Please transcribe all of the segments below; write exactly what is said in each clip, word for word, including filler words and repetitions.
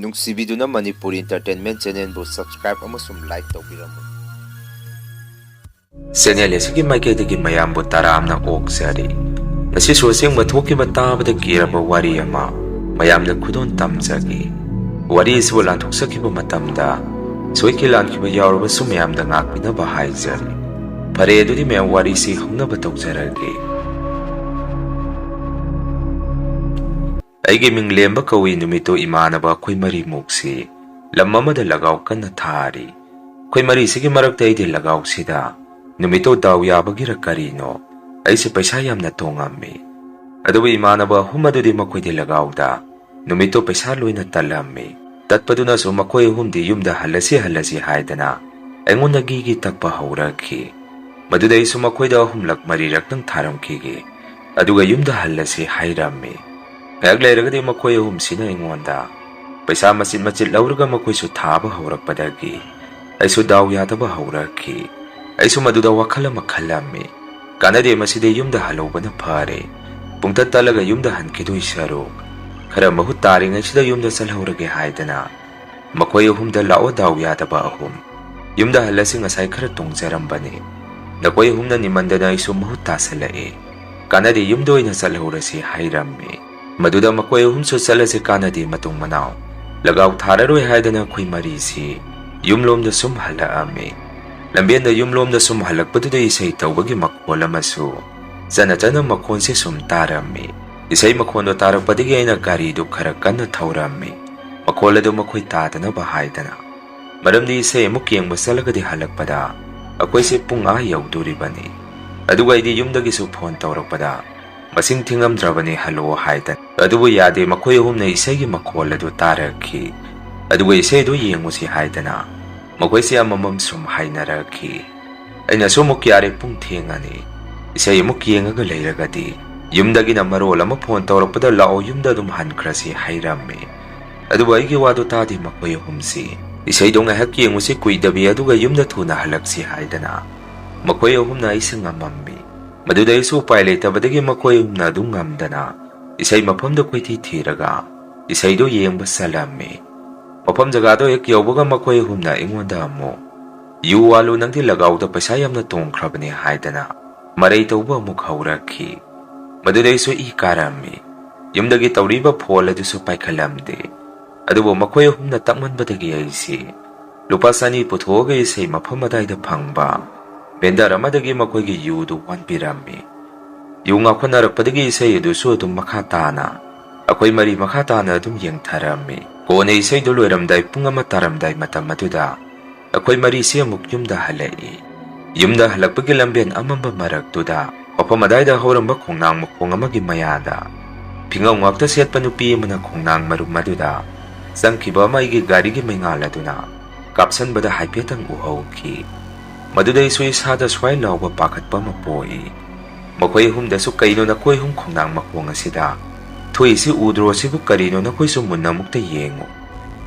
ꯅꯨꯡꯁꯤꯕꯤꯗꯨꯅ Manipur Entertainment Channelꯕꯨ subscribe ꯑꯃꯁꯨꯡ like ꯇꯧꯕꯤꯔꯝꯃꯨ꯫ Channel ꯑꯁꯤꯒꯤ ꯃꯥꯏꯀꯩꯗꯒꯤ ꯃꯌꯥꯝꯕꯨ ꯇꯔꯥꯝꯅ ꯑꯣꯛꯆꯔꯤ꯫ ꯉꯁꯤꯁꯨ ꯑꯁꯦꯡꯕ ꯊꯣꯛꯈꯤꯕ ꯇꯥꯕꯗ ꯀꯤꯔꯕ ꯋꯥꯔꯤ ꯑꯃ ꯃꯌꯥꯝꯗ ꯈꯨꯗꯣꯜ ꯇꯝꯖꯒꯦ꯫ ꯋꯥꯔꯤ ꯑꯁꯤꯕꯨ ꯂꯥꯟꯊꯣꯛꯆꯈꯤꯕ ꯃꯇꯝꯗ ꯁꯣꯏꯈꯤ ꯂꯥꯟꯈꯤꯕ ꯌꯥꯎꯔꯕꯁꯨ ꯃꯌꯥꯝꯗ ꯉꯥꯛꯄꯤꯅꯕ ꯍꯥꯏꯖꯔꯤ꯫ ꯐꯔꯦ, ꯑꯗꯨꯗꯤ ꯃꯌꯥꯝ ꯋꯥꯔꯤꯁꯤ ꯍꯧꯅꯕ ꯇꯧꯖꯔꯒꯦ꯫ ꯑꯩꯒꯤ ꯃꯤꯡ ꯂꯦꯝꯕ ꯀꯧꯏ꯫ ꯅꯨꯃꯤꯠꯇꯨ ꯏꯃꯥꯟꯅꯕ ꯑꯩꯈꯣꯏ ꯃꯔꯤꯃꯨꯛꯁꯤ ꯂꯝ ꯑꯃꯗ ꯂꯒꯥꯎ ꯀꯟꯅ ꯊꯥꯔꯤ꯫ ꯑꯩꯈꯣꯏ ꯃꯔꯤꯁꯤꯒꯤ ꯃꯔꯛꯇ ꯑꯩꯗꯤ ꯂꯒꯥꯎꯁꯤꯗ ꯅꯨꯃꯤꯠꯇꯨ ꯗꯥꯎ ꯌꯥꯕꯒꯤꯔ ꯀꯔꯤꯅꯣ, ꯑꯩꯁꯦ ꯄꯩꯁꯥ ꯌꯥꯝꯅ ꯇꯣꯡꯉꯝꯃꯤ꯫ ꯑꯗꯨꯕꯨ ꯏꯃꯥꯟꯅꯕ ꯑꯍꯨꯝ ꯑꯗꯨꯗꯤ ꯃꯈꯣꯏꯗꯤ ꯂꯒꯥꯎꯗ ꯅꯨꯃꯤꯠꯇꯨ ꯄꯩꯁꯥ ꯂꯣꯏꯅ ꯇꯠꯂꯝꯃꯤ꯫ ꯇꯠꯄꯗꯨꯅꯁꯨ ꯃꯈꯣꯏ ꯑꯍꯨꯝꯗꯤ ꯌꯨꯝꯗ ꯍꯜꯂꯁꯤ ꯍꯜꯂꯁꯤ ꯍꯥꯏꯗꯅ ꯑꯩꯉꯣꯟꯗ ꯒꯤꯒꯤ ꯇꯛꯄ ꯍꯧꯔꯛꯈꯤ꯫ ꯃꯗꯨꯗ ꯑꯩꯁꯨ ꯃꯈꯣꯏꯗ ꯑꯍꯨꯝꯂꯛ ꯃꯔꯤꯔꯛꯇꯪ ꯊꯥꯔꯝꯈꯤꯒꯦ, ꯑꯗꯨꯒ ꯌꯨꯝꯗ ꯍꯜꯂꯁꯤ ꯍꯥꯏꯔꯝꯃꯤ꯫ ꯉꯥꯏꯍꯥꯛ ꯂꯩꯔꯒꯗꯤ ꯃꯈꯣꯏ ꯑꯍꯨꯝꯁꯤꯅ ꯑꯩꯉꯣꯟꯗ ꯄꯩꯁꯥ ꯃꯆꯤꯠ ꯃꯆꯤꯠ ꯂꯧꯔꯒ ꯃꯈꯣꯏꯁꯨ ꯊꯥꯕ ꯍꯧꯔꯛꯄꯗꯒꯤ ꯑꯩꯁꯨ ꯗꯥꯎ ꯌꯥꯗꯕ ꯍꯧꯔꯛꯈꯤ꯫ ꯑꯩꯁꯨ ꯃꯗꯨꯗ ꯋꯥꯈꯜ ꯑꯃ ꯈꯜꯂꯝꯃꯤ, "ꯀꯥꯟꯅꯗꯦ, ꯃꯁꯤꯗꯤ ꯌꯨꯝꯗ ꯍꯜꯍꯧꯕꯅ ꯐꯔꯦ꯫ ꯄꯨꯡꯇꯠ ꯇꯠꯂꯒ ꯌꯨꯝꯗ ꯍꯟꯈꯤꯗꯣꯏ ꯁꯔꯨꯛ ꯈꯔ ꯃꯍꯨꯠ ꯇꯥꯔꯤꯉꯩꯁꯤꯗ ꯌꯨꯝꯗ ꯆꯠꯍꯧꯔꯒꯦ" ꯍꯥꯏꯗꯅ ꯃꯈꯣꯏ ꯑꯍꯨꯝꯗ, "ꯂꯥꯛꯑꯣ, ꯗꯥꯎ ꯌꯥꯗꯕ ꯑꯍꯨꯝ, ꯌꯨꯝꯗ ꯍꯜꯂꯁꯤ, ꯉꯁꯥꯏ ꯈꯔ ꯇꯣꯡꯖꯔꯝꯕꯅꯤ꯫ ꯅꯈꯣꯏ ꯑꯍꯨꯝꯅ ꯅꯤꯃꯟꯗꯅ ꯑꯩꯁꯨ ꯃꯍꯨꯠ ꯇꯥꯁꯜꯂꯛꯑꯦ꯫ ꯀꯥꯟꯅꯗꯦ, ꯌꯨꯝꯗ ꯑꯣꯏꯅ ꯆꯠꯍꯧꯔꯁꯤ" ꯍꯥꯏꯔꯝꯃꯤ꯫ ꯃꯗꯨꯗ ꯃꯈꯣꯏ ꯑꯍꯨꯝꯁꯨ ꯆꯠꯂꯁꯤ ꯀꯥꯟꯅꯗꯦ ꯃꯇꯨꯡ ꯃꯅꯥꯎ ꯂꯒꯥꯎ ꯊꯥꯔꯔꯣꯏ ꯍꯥꯏꯗꯅ ꯑꯩꯈꯣꯏ ꯃꯔꯤꯁꯤ ꯌꯨꯝꯂꯣꯝꯗ ꯁꯨꯝ ꯍꯜꯂꯛꯑꯝꯃꯤ꯫ ꯂꯝꯕꯦꯟꯗ ꯌꯨꯝꯂꯣꯝꯗ ꯁꯨꯝ ꯍꯜꯂꯛꯄꯗꯨꯗ ꯏꯁꯩ ꯇꯧꯕꯒꯤ ꯃꯈꯣꯜ ꯑꯃꯁꯨ ꯆꯠꯅ ꯆꯠꯅ ꯃꯈꯣꯟꯁꯦ ꯁꯨꯝ ꯇꯥꯔꯝꯃꯤ꯫ ꯏꯁꯩ ꯃꯈꯣꯟꯗꯣ ꯇꯥꯔꯛꯄꯗꯒꯤ ꯑꯩꯅ ꯒꯥꯔꯤꯗꯨ ꯈꯔ ꯀꯟꯅ ꯊꯧꯔꯝꯃꯤ, ꯃꯈꯣꯜ ꯑꯗꯨ ꯃꯈꯣꯏ ꯇꯥꯗꯅꯕ ꯍꯥꯏꯗꯅ꯫ ꯃꯔꯝꯗꯤ ꯏꯁꯩ ꯑꯃꯨꯛ ꯌꯦꯡꯕ ꯆꯠꯂꯒꯗꯤ ꯍꯜꯂꯛꯄꯗ ꯑꯩꯈꯣꯏꯁꯦ ꯄꯨꯡ ꯑꯥ ꯌꯧꯗꯣꯔꯤꯕꯅꯤ꯫ ꯑꯗꯨꯒ ꯑꯩꯗꯤ ꯌꯨꯝꯗꯒꯤꯁꯨ ꯐꯣꯟ ꯇꯧꯔꯛꯄꯗ ꯃꯁꯤꯡ ꯊꯤꯉꯝꯗ꯭ꯔꯕꯅꯤ ꯍꯜꯂꯛꯑꯣ ꯍꯥꯏꯗꯅ꯫ ꯑꯗꯨꯕꯨ ꯌꯥꯗꯦ, ꯃꯈꯣꯏ ꯑꯍꯨꯝꯅ ꯏꯁꯩꯒꯤ ꯃꯈꯣꯜ ꯑꯗꯨ ꯇꯥꯔꯛꯈꯤ꯫ ꯑꯗꯨꯒ ꯏꯁꯩꯗꯨ ꯌꯦꯡꯉꯨꯁꯤ ꯍꯥꯏꯗꯅ ꯃꯈꯣꯏꯁꯦ ꯑꯃꯃꯝ ꯁꯨꯝ ꯍꯥꯏꯅꯔꯛꯈꯤ꯫ ꯑꯩꯅꯁꯨ ꯑꯃꯨꯛ, "ꯌꯥꯔꯦ, ꯄꯨꯡ ꯊꯦꯡꯉꯅꯤ, ꯏꯁꯩ ꯑꯃꯨꯛ ꯌꯦꯡꯉꯒ ꯂꯩꯔꯒꯗꯤ ꯌꯨꯝꯗꯒꯤꯅ ꯃꯔꯣꯜ ꯑꯃ ꯐꯣꯟ ꯇꯧꯔꯛꯄꯗ ꯂꯥꯛꯑꯣ, ꯌꯨꯝꯗ ꯑꯗꯨꯝ ꯍꯟꯈ꯭ꯔꯁꯤ" ꯍꯥꯏꯔꯝꯃꯤ꯫ ꯑꯗꯨꯕꯨ ꯑꯩꯒꯤ ꯋꯥꯗꯨ ꯇꯥꯗꯦ ꯃꯈꯣꯏ ꯑꯍꯨꯝꯁꯤ꯫ ꯏꯁꯩꯗꯣ ꯉꯥꯏꯍꯥꯛ ꯌꯦꯡꯉꯨꯁꯤ, ꯀꯨꯏꯗꯕꯤ, ꯑꯗꯨꯒ ꯌꯨꯝꯗ ꯊꯨꯅ ꯍꯜꯂꯛꯁꯤ ꯍꯥꯏꯗꯅ ꯃꯈꯣꯏ ꯑꯍꯨꯝꯅ ꯑꯩꯁꯦ ꯉꯝꯃꯝꯃꯤ꯫ ꯃꯗꯨꯗ ꯑꯩꯁꯨ ꯎꯄꯥꯏ ꯂꯩꯇꯕꯗꯒꯤ ꯃꯈꯣꯏ ꯑꯍꯨꯝꯅ ꯑꯗꯨꯝ ꯉꯝꯗꯅ ꯏꯁꯩ ꯃꯐꯝꯗ ꯀꯣꯏꯊꯤ ꯊꯤꯔꯒ ꯏꯁꯩꯗꯣ ꯌꯦꯡꯕ ꯆꯠꯂꯝꯃꯤ꯫ ꯃꯐꯝ ꯖꯒꯥꯗꯣ ꯍꯦꯛ ꯌꯧꯕꯒ ꯃꯈꯣꯏ ꯑꯍꯨꯝꯅ ꯑꯩꯉꯣꯟꯗ ꯑꯃꯨꯛ, "ꯌꯨ ꯋꯥꯜꯂꯨ, ꯅꯪꯗꯤ ꯂꯒꯥꯎꯗ ꯄꯩꯁꯥ ꯌꯥꯝꯅ ꯇꯣꯡꯈ꯭ꯔꯕꯅꯦ" ꯍꯥꯏꯗꯅ ꯃꯔꯩ ꯇꯧꯕ ꯑꯃꯨꯛ ꯍꯧꯔꯛꯈꯤ꯫ ꯃꯗꯨꯗ ꯑꯩꯁꯨ ꯏ ꯀꯥꯔꯝꯃꯤ꯫ ꯌꯨꯝꯗꯒꯤ ꯇꯧꯔꯤꯕ ꯐꯣꯟ ꯑꯗꯨꯁꯨ ꯄꯥꯏꯈꯠꯂꯝꯗꯦ꯫ ꯑꯗꯨꯕꯨ ꯃꯈꯣꯏ ꯑꯍꯨꯝꯅ ꯇꯛꯃꯟꯕꯗꯒꯤ ꯑꯩꯁꯤ ꯂꯨꯄꯥ ꯆꯅꯤ ꯄꯨꯊꯣꯛꯑꯒ ꯏꯁꯩ ꯃꯐꯝ ꯑꯗꯥꯏꯗ ꯐꯪꯕ ꯚꯦꯟꯗꯔ ꯑꯃꯗꯒꯤ ꯃꯈꯣꯏꯒꯤ ꯌꯨꯗꯨ ꯋꯥꯟꯕꯤꯔꯝꯃꯤ꯫ ꯌꯨ ꯉꯥꯎꯈꯠꯅꯔꯛꯄꯗꯒꯤ ꯏꯁꯩ ꯑꯗꯨꯁꯨ ꯑꯗꯨꯝ ꯃꯈꯥ ꯇꯥꯅ ꯑꯩꯈꯣꯏ ꯃꯔꯤ ꯃꯈꯥ ꯇꯥꯅ ꯑꯗꯨꯝ ꯌꯦꯡꯊꯔꯝꯃꯤ꯫ ꯀꯣꯟꯅ ꯏꯁꯩꯗꯨ ꯂꯣꯏꯔꯝꯗꯥꯏ ꯄꯨꯡ ꯑꯃ ꯇꯥꯔꯝꯗꯥꯏ ꯃꯇꯝ ꯑꯗꯨꯗ ꯑꯩꯈꯣꯏ ꯃꯔꯤꯁꯤ ꯑꯃꯨꯛ ꯌꯨꯝꯗ ꯍꯜꯂꯛꯏ꯫ ꯌꯨꯝꯗ ꯍꯜꯂꯛꯄꯒꯤ ꯂꯝꯕꯦꯟ ꯑꯃꯝꯕ ꯃꯔꯛꯇꯨꯗ ꯃꯐꯝ ꯑꯗꯥꯏꯗ ꯍꯧꯔꯝꯕ ꯈꯣꯡꯅꯥꯡ ꯃꯈꯣꯡ ꯑꯃꯒꯤ ꯃꯌꯥꯗ ꯐꯤꯉꯧ ꯉꯥꯛꯇ ꯁꯦꯠꯄ ꯅꯨꯄꯤ ꯑꯃꯅ ꯈꯣꯡꯅꯥꯡ ꯃꯔꯨꯝ ꯑꯗꯨꯗ ꯆꯪꯈꯤꯕ ꯑꯃ ꯑꯩꯒꯤ ꯒꯥꯔꯤꯒꯤ ꯃꯩꯉꯥꯜ ꯑꯗꯨꯅ ꯀꯥꯞꯁꯟꯕꯗ ꯍꯥꯏꯐꯦꯠꯇꯪ ꯎꯍꯧꯈꯤ꯫ ꯃꯗꯨꯗ ꯑꯩꯁꯨ ꯏꯁꯥꯗ ꯁ꯭ꯋꯥꯏ ꯂꯥꯎꯕ ꯄꯥꯈꯠꯄ ꯑꯃ ꯄꯣꯛꯏ꯫ ꯃꯈꯣꯏ ꯑꯍꯨꯝꯗꯁꯨ, "ꯀꯩꯅꯣ ꯅꯈꯣꯏ ꯑꯍꯨꯝ ꯈꯣꯡꯅꯥꯡ ꯃꯈꯣꯡ ꯑꯁꯤꯗ ꯊꯣꯛꯏꯁꯤ ꯎꯗ꯭ꯔꯣ? ꯁꯤꯕꯨ ꯀꯔꯤꯅꯣ? ꯅꯈꯣꯏꯁꯨ ꯃꯨꯟꯅ ꯑꯃꯨꯛꯇ ꯌꯦꯡꯉꯨ꯫"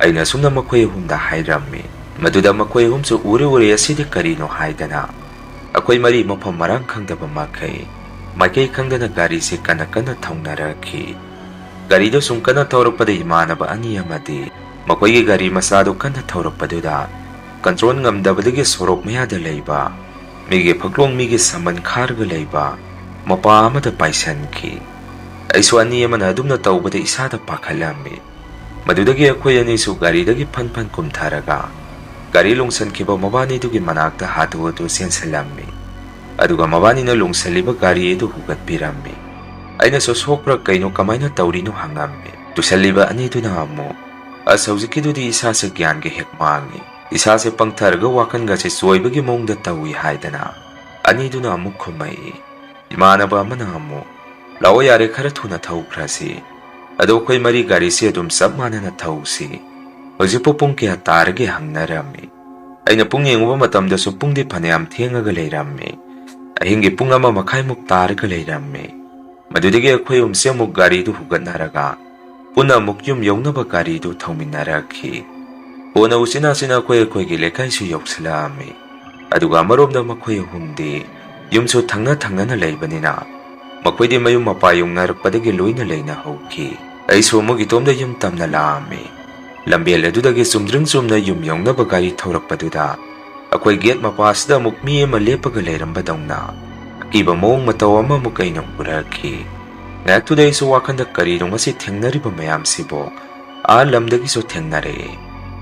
ꯑꯩꯅ ꯑꯁꯨꯝꯅ ꯃꯈꯣꯏ ꯑꯍꯨꯝꯗ ꯍꯥꯏꯔꯝꯃꯤ꯫ ꯃꯗꯨꯗ ꯃꯈꯣꯏ ꯑꯍꯨꯝꯁꯨ, "ꯎꯔꯦ, ꯎꯔꯦ, ꯑꯁꯤꯗꯤ ꯀꯔꯤꯅꯣ?" ꯍꯥꯏꯗꯅ ꯑꯩꯈꯣꯏ ꯃꯔꯤ ꯃꯐꯝ ꯃꯔꯥꯡ ꯈꯪꯗꯕ ꯃꯈꯩ ꯃꯥꯏꯀꯩ ꯈꯪꯗꯅ ꯒꯥꯔꯤꯁꯤ ꯀꯟꯅ ꯀꯟꯅ ꯊꯧꯅꯔꯛꯈꯤ꯫ ꯒꯥꯔꯤꯗꯨ ꯁꯨꯝ ꯀꯟꯅ ꯊꯧꯔꯛꯄꯗ ꯏꯃꯥꯟꯅꯕ ꯑꯅꯤ ꯑꯃꯗꯤ ꯃꯈꯣꯏꯒꯤ ꯒꯥꯔꯤ ꯃꯆꯥꯗꯨ ꯀꯟꯅ ꯊꯧꯔꯛꯄꯗꯨꯗ ꯀꯟꯇ꯭ꯔꯣꯜ ꯉꯝꯗꯕꯗꯒꯤ ꯁꯣꯔꯣꯛ ꯃꯌꯥꯗ ꯂꯩꯕ ꯃꯤꯒꯤ ꯐꯛꯂꯣꯡ, ꯃꯤꯒꯤ ꯁꯝꯕꯟ ꯈꯥꯔꯒ ꯂꯩꯕ ꯃꯄꯥ ꯑꯃꯗ ꯄꯥꯏꯁꯟꯈꯤ꯫ ꯑꯩꯁꯨ ꯑꯅꯤ ꯑꯃꯅ ꯑꯗꯨꯝꯅ ꯇꯧꯕꯗ ꯏꯁꯥꯗ ꯄꯥꯈꯠꯂꯝꯃꯤ꯫ ꯃꯗꯨꯗꯒꯤ ꯑꯩꯈꯣꯏ ꯑꯅꯤꯁꯨ ꯒꯥꯔꯤꯗꯒꯤ ꯐꯟ ꯐꯟ ꯀꯨꯝꯊꯔꯒ ꯒꯥꯔꯤ ꯂꯣꯡꯁꯟꯈꯤꯕ ꯃꯕꯥꯅꯤꯗꯨꯒꯤ ꯃꯅꯥꯛꯇ ꯍꯥꯊꯨ ꯍꯥꯊꯨ ꯆꯦꯟꯁꯤꯜꯂꯝꯃꯤ꯫ ꯑꯗꯨꯒ ꯃꯕꯥꯅꯤꯅ ꯂꯣꯡꯁꯜꯂꯤꯕ ꯒꯥꯔꯤ ꯑꯗꯨ ꯍꯨꯒꯠꯄꯤꯔꯝꯃꯤ꯫ ꯑꯩꯅꯁꯨ, "ꯁꯣꯛꯄ꯭ꯔꯥ ꯀꯩꯅꯣ, ꯀꯃꯥꯏꯅ ꯇꯧꯔꯤꯅꯣ?" ꯍꯪꯉꯝꯃꯤ꯫ ꯇꯨꯁꯜꯂꯤꯕ ꯑꯅꯤꯗꯨꯅ ꯑꯃꯨꯛ, "ꯑꯁ, ꯍꯧꯖꯤꯛꯀꯤꯗꯨꯗꯤ ꯏꯁꯥꯁꯦ ꯒ꯭ꯌꯥꯟꯒ ꯍꯦꯛ ꯃꯥꯡꯉꯤ, ꯏꯁꯥꯁꯦ ꯄꯪꯊꯔꯒ ꯋꯥꯈꯜꯒꯁꯦ ꯆꯣꯏꯕꯒꯤ ꯃꯑꯣꯡꯗ ꯇꯧꯏ" ꯍꯥꯏꯗꯅ ꯑꯅꯤꯗꯨꯅ ꯑꯃꯨꯛ ꯈꯨꯝꯃꯛꯏ꯫ ꯏꯃꯥꯟꯅꯕ ꯑꯃꯅ ꯑꯃꯨꯛ, "ꯂꯥꯛꯑꯣ ꯌꯥꯔꯦ, ꯈꯔ ꯊꯨꯅ ꯊꯧꯈ꯭ꯔꯁꯤ꯫ ꯑꯗꯣ ꯑꯩꯈꯣꯏ ꯃꯔꯤ ꯒꯥꯔꯤꯁꯤ ꯑꯗꯨꯝ ꯆꯞ ꯃꯥꯟꯅꯅ ꯊꯧꯁꯤ꯫ ꯍꯧꯖꯤꯛꯄꯨ ꯄꯨꯡ ꯀꯌꯥ ꯇꯥꯔꯒꯦ?" ꯍꯪꯅꯔꯝꯃꯤ꯫ ꯑꯩꯅ ꯄꯨꯡ ꯌꯦꯡꯉꯨꯕ ꯃꯇꯝꯗꯁꯨ ꯄꯨꯡꯗꯤ ꯐꯅꯌꯥꯝ ꯊꯦꯡꯉꯒ ꯂꯩꯔꯝꯃꯤ꯫ ꯑꯍꯤꯡꯒꯤ ꯄꯨꯡ ꯑꯃ ꯃꯈꯥꯏꯃꯨꯛ ꯇꯥꯔꯒ ꯂꯩꯔꯝꯃꯤ꯫ ꯃꯗꯨꯗꯒꯤ ꯑꯩꯈꯣꯏ ꯑꯍꯨꯝꯁꯦ ꯑꯃꯨꯛ ꯒꯥꯔꯤꯗꯨ ꯍꯨꯒꯠꯅꯔꯒ ꯄꯨꯟꯅ ꯑꯃꯨꯛ ꯌꯨꯝ ꯌꯧꯅꯕ ꯒꯥꯔꯤꯗꯨ ꯊꯧꯃꯤꯟꯅꯔꯛꯈꯤ꯫ ꯀꯣꯟꯅ ꯎꯆꯤꯟ ꯅꯥꯆꯤꯟꯅ ꯑꯩꯈꯣꯏ ꯑꯩꯈꯣꯏꯒꯤ ꯂꯩꯀꯥꯏꯁꯨ ꯌꯧꯁꯤꯜꯂꯛꯑꯝꯃꯤ꯫ ꯑꯗꯨꯒ ꯑꯃꯔꯣꯝꯗ ꯃꯈꯣꯏ ꯑꯍꯨꯝꯗꯤ ꯌꯨꯝꯁꯨ ꯊꯪꯅ ꯊꯪꯅꯅ ꯂꯩꯕꯅꯤꯅ ꯃꯈꯣꯏꯗꯤ ꯃꯌꯨꯝ ꯃꯄꯥ ꯌꯧꯅꯔꯛꯄꯗꯒꯤ ꯂꯣꯏꯅ ꯂꯩꯅꯍꯧꯈꯤ꯫ ꯑꯩꯁꯨ ꯑꯃꯨꯛ ꯏꯇꯣꯝꯗ ꯌꯨꯝ ꯇꯝꯅ ꯂꯥꯛꯑꯝꯃꯤ꯫ ꯂꯝꯕꯦꯜ ꯑꯗꯨꯗꯒꯤ ꯆꯨꯝꯗ꯭ꯔꯤꯡ ꯆꯨꯝꯅ ꯌꯨꯝ ꯌꯧꯅꯕ ꯒꯥꯔꯤ ꯊꯧꯔꯛꯄꯗꯨꯗ ꯑꯩꯈꯣꯏ ꯒꯦꯠ ꯃꯄꯥꯁꯤꯗ ꯑꯃꯨꯛ ꯃꯤ ꯑꯃ ꯂꯦꯞꯄꯒ ꯂꯩꯔꯝꯕꯗꯧꯅ ꯑꯀꯤꯕ ꯃꯑꯣꯡ ꯃꯇꯧ ꯑꯃꯃꯨꯛ ꯑꯩꯅ ꯎꯔꯛꯈꯤ꯫ ꯉꯥꯏꯍꯥꯛꯇꯨꯗ ꯑꯩꯁꯨ ꯋꯥꯈꯜꯗ ꯀꯔꯤꯅꯣ ꯉꯁꯤ ꯊꯦꯡꯅꯔꯤꯕ ꯃꯌꯥꯝꯁꯤꯕꯣ? ꯑꯥ ꯂꯝꯗꯒꯤꯁꯨ ꯊꯦꯡꯅꯔꯛꯑꯦ,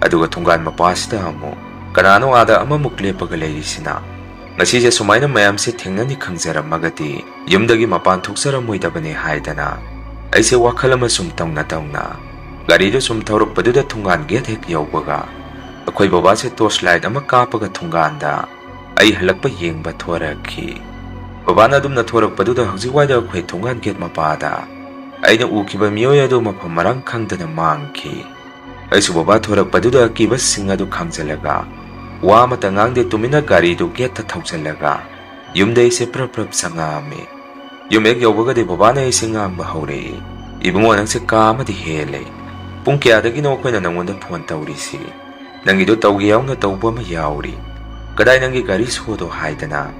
ꯑꯗꯨꯒ ꯊꯣꯡꯒꯥꯟ ꯃꯄꯥꯁꯤꯗ ꯑꯃꯨꯛ ꯀꯅꯥꯅꯣ ꯑꯥꯗ ꯑꯃꯃꯨꯛ ꯂꯦꯞꯄꯒ ꯂꯩꯔꯤꯁꯤꯅ? ꯉꯁꯤꯁꯦ ꯁꯨꯃꯥꯏꯅ ꯃꯌꯥꯝꯁꯦ ꯊꯦꯡꯅꯅꯤ ꯈꯪꯖꯔꯝꯃꯒꯗꯤ ꯌꯨꯝꯗꯒꯤ ꯃꯄꯥꯟ ꯊꯣꯛꯆꯔꯝꯃꯣꯏꯗꯕꯅꯤ ꯍꯥꯏꯗꯅ ꯑꯩꯁꯦ ꯋꯥꯈꯜ ꯑꯃ ꯁꯨꯝ ꯇꯧꯅ ꯇꯧꯅ ꯒꯥꯔꯤꯗꯨ ꯁꯨꯝ ꯊꯧꯔꯛꯄꯗꯨꯗ ꯊꯣꯡꯒꯥꯟ ꯒꯦꯠ ꯍꯦꯛ ꯌꯧꯕꯒ ꯑꯩꯈꯣꯏ ꯕꯕꯥꯁꯦ ꯇꯣꯔꯆ ꯂꯥꯏꯠ ꯑꯃ ꯀꯥꯞꯄꯒ ꯊꯣꯡꯒꯥꯟꯗ ꯑꯩ ꯍꯜꯂꯛꯄ ꯌꯦꯡꯕ ꯊꯣꯔꯛꯈꯤ꯫ ꯕꯕꯥꯅ ꯑꯗꯨꯝꯅ ꯊꯣꯔꯛꯄꯗꯨꯗ ꯍꯧꯖꯤꯛꯋꯥꯏꯗ ꯑꯩꯈꯣꯏ ꯊꯣꯡꯒꯥꯟ ꯒꯦꯠ ꯃꯄꯥꯗ ꯑꯩꯅ ꯎꯈꯤꯕ ꯃꯤꯑꯣꯏ ꯑꯗꯨ ꯃꯐꯝ ꯃꯔꯥꯡ ꯈꯪꯗꯅ ꯃꯥꯡꯈꯤ꯫ ꯑꯩꯁꯨ ꯕꯕꯥ ꯊꯣꯔꯛꯄꯗꯨꯗ ꯑꯀꯤꯕꯁꯤꯡ ꯑꯗꯨ ꯈꯪꯖꯤꯜꯂꯒ ꯋꯥ ꯑꯃꯠꯇ ꯉꯥꯡꯗꯦ, ꯇꯨꯃꯤꯟꯅ ꯒꯥꯔꯤꯗꯨ ꯒꯦꯠꯇ ꯊꯧꯖꯤꯜꯂꯒ ꯌꯨꯝꯗ ꯑꯩꯁꯦ ꯄ꯭ꯔꯞ ꯄ꯭ꯔꯞ ꯆꯪꯉꯛꯑꯝꯃꯤ꯫ ꯌꯨꯝ ꯍꯦꯛ ꯌꯧꯕꯒꯗꯤ ꯕꯕꯥꯅ ꯑꯩꯁꯦ ꯉꯥꯡꯕ ꯍꯧꯔꯛꯏ, "ꯏꯕꯨꯡꯉꯣ, ꯅꯪꯁꯦ ꯀꯥ ꯑꯃꯗꯤ ꯍꯦꯜꯂꯦ꯫ ꯄꯨꯡ ꯀꯌꯥꯗꯒꯤꯅꯣ ꯑꯩꯈꯣꯏꯅ ꯅꯪꯉꯣꯟꯗ ꯐꯣꯟ ꯇꯧꯔꯤꯁꯤ? ꯅꯪꯒꯤꯗꯣ ꯇꯧꯒꯦ ꯌꯥꯎꯅ ꯇꯧꯕ ꯑꯃ ꯌꯥꯎꯔꯤ꯫ ꯀꯗꯥꯏ ꯅꯪꯒꯤ ꯒꯥꯔꯤ ꯁꯣꯗꯣ?" ꯍꯥꯏꯗꯅ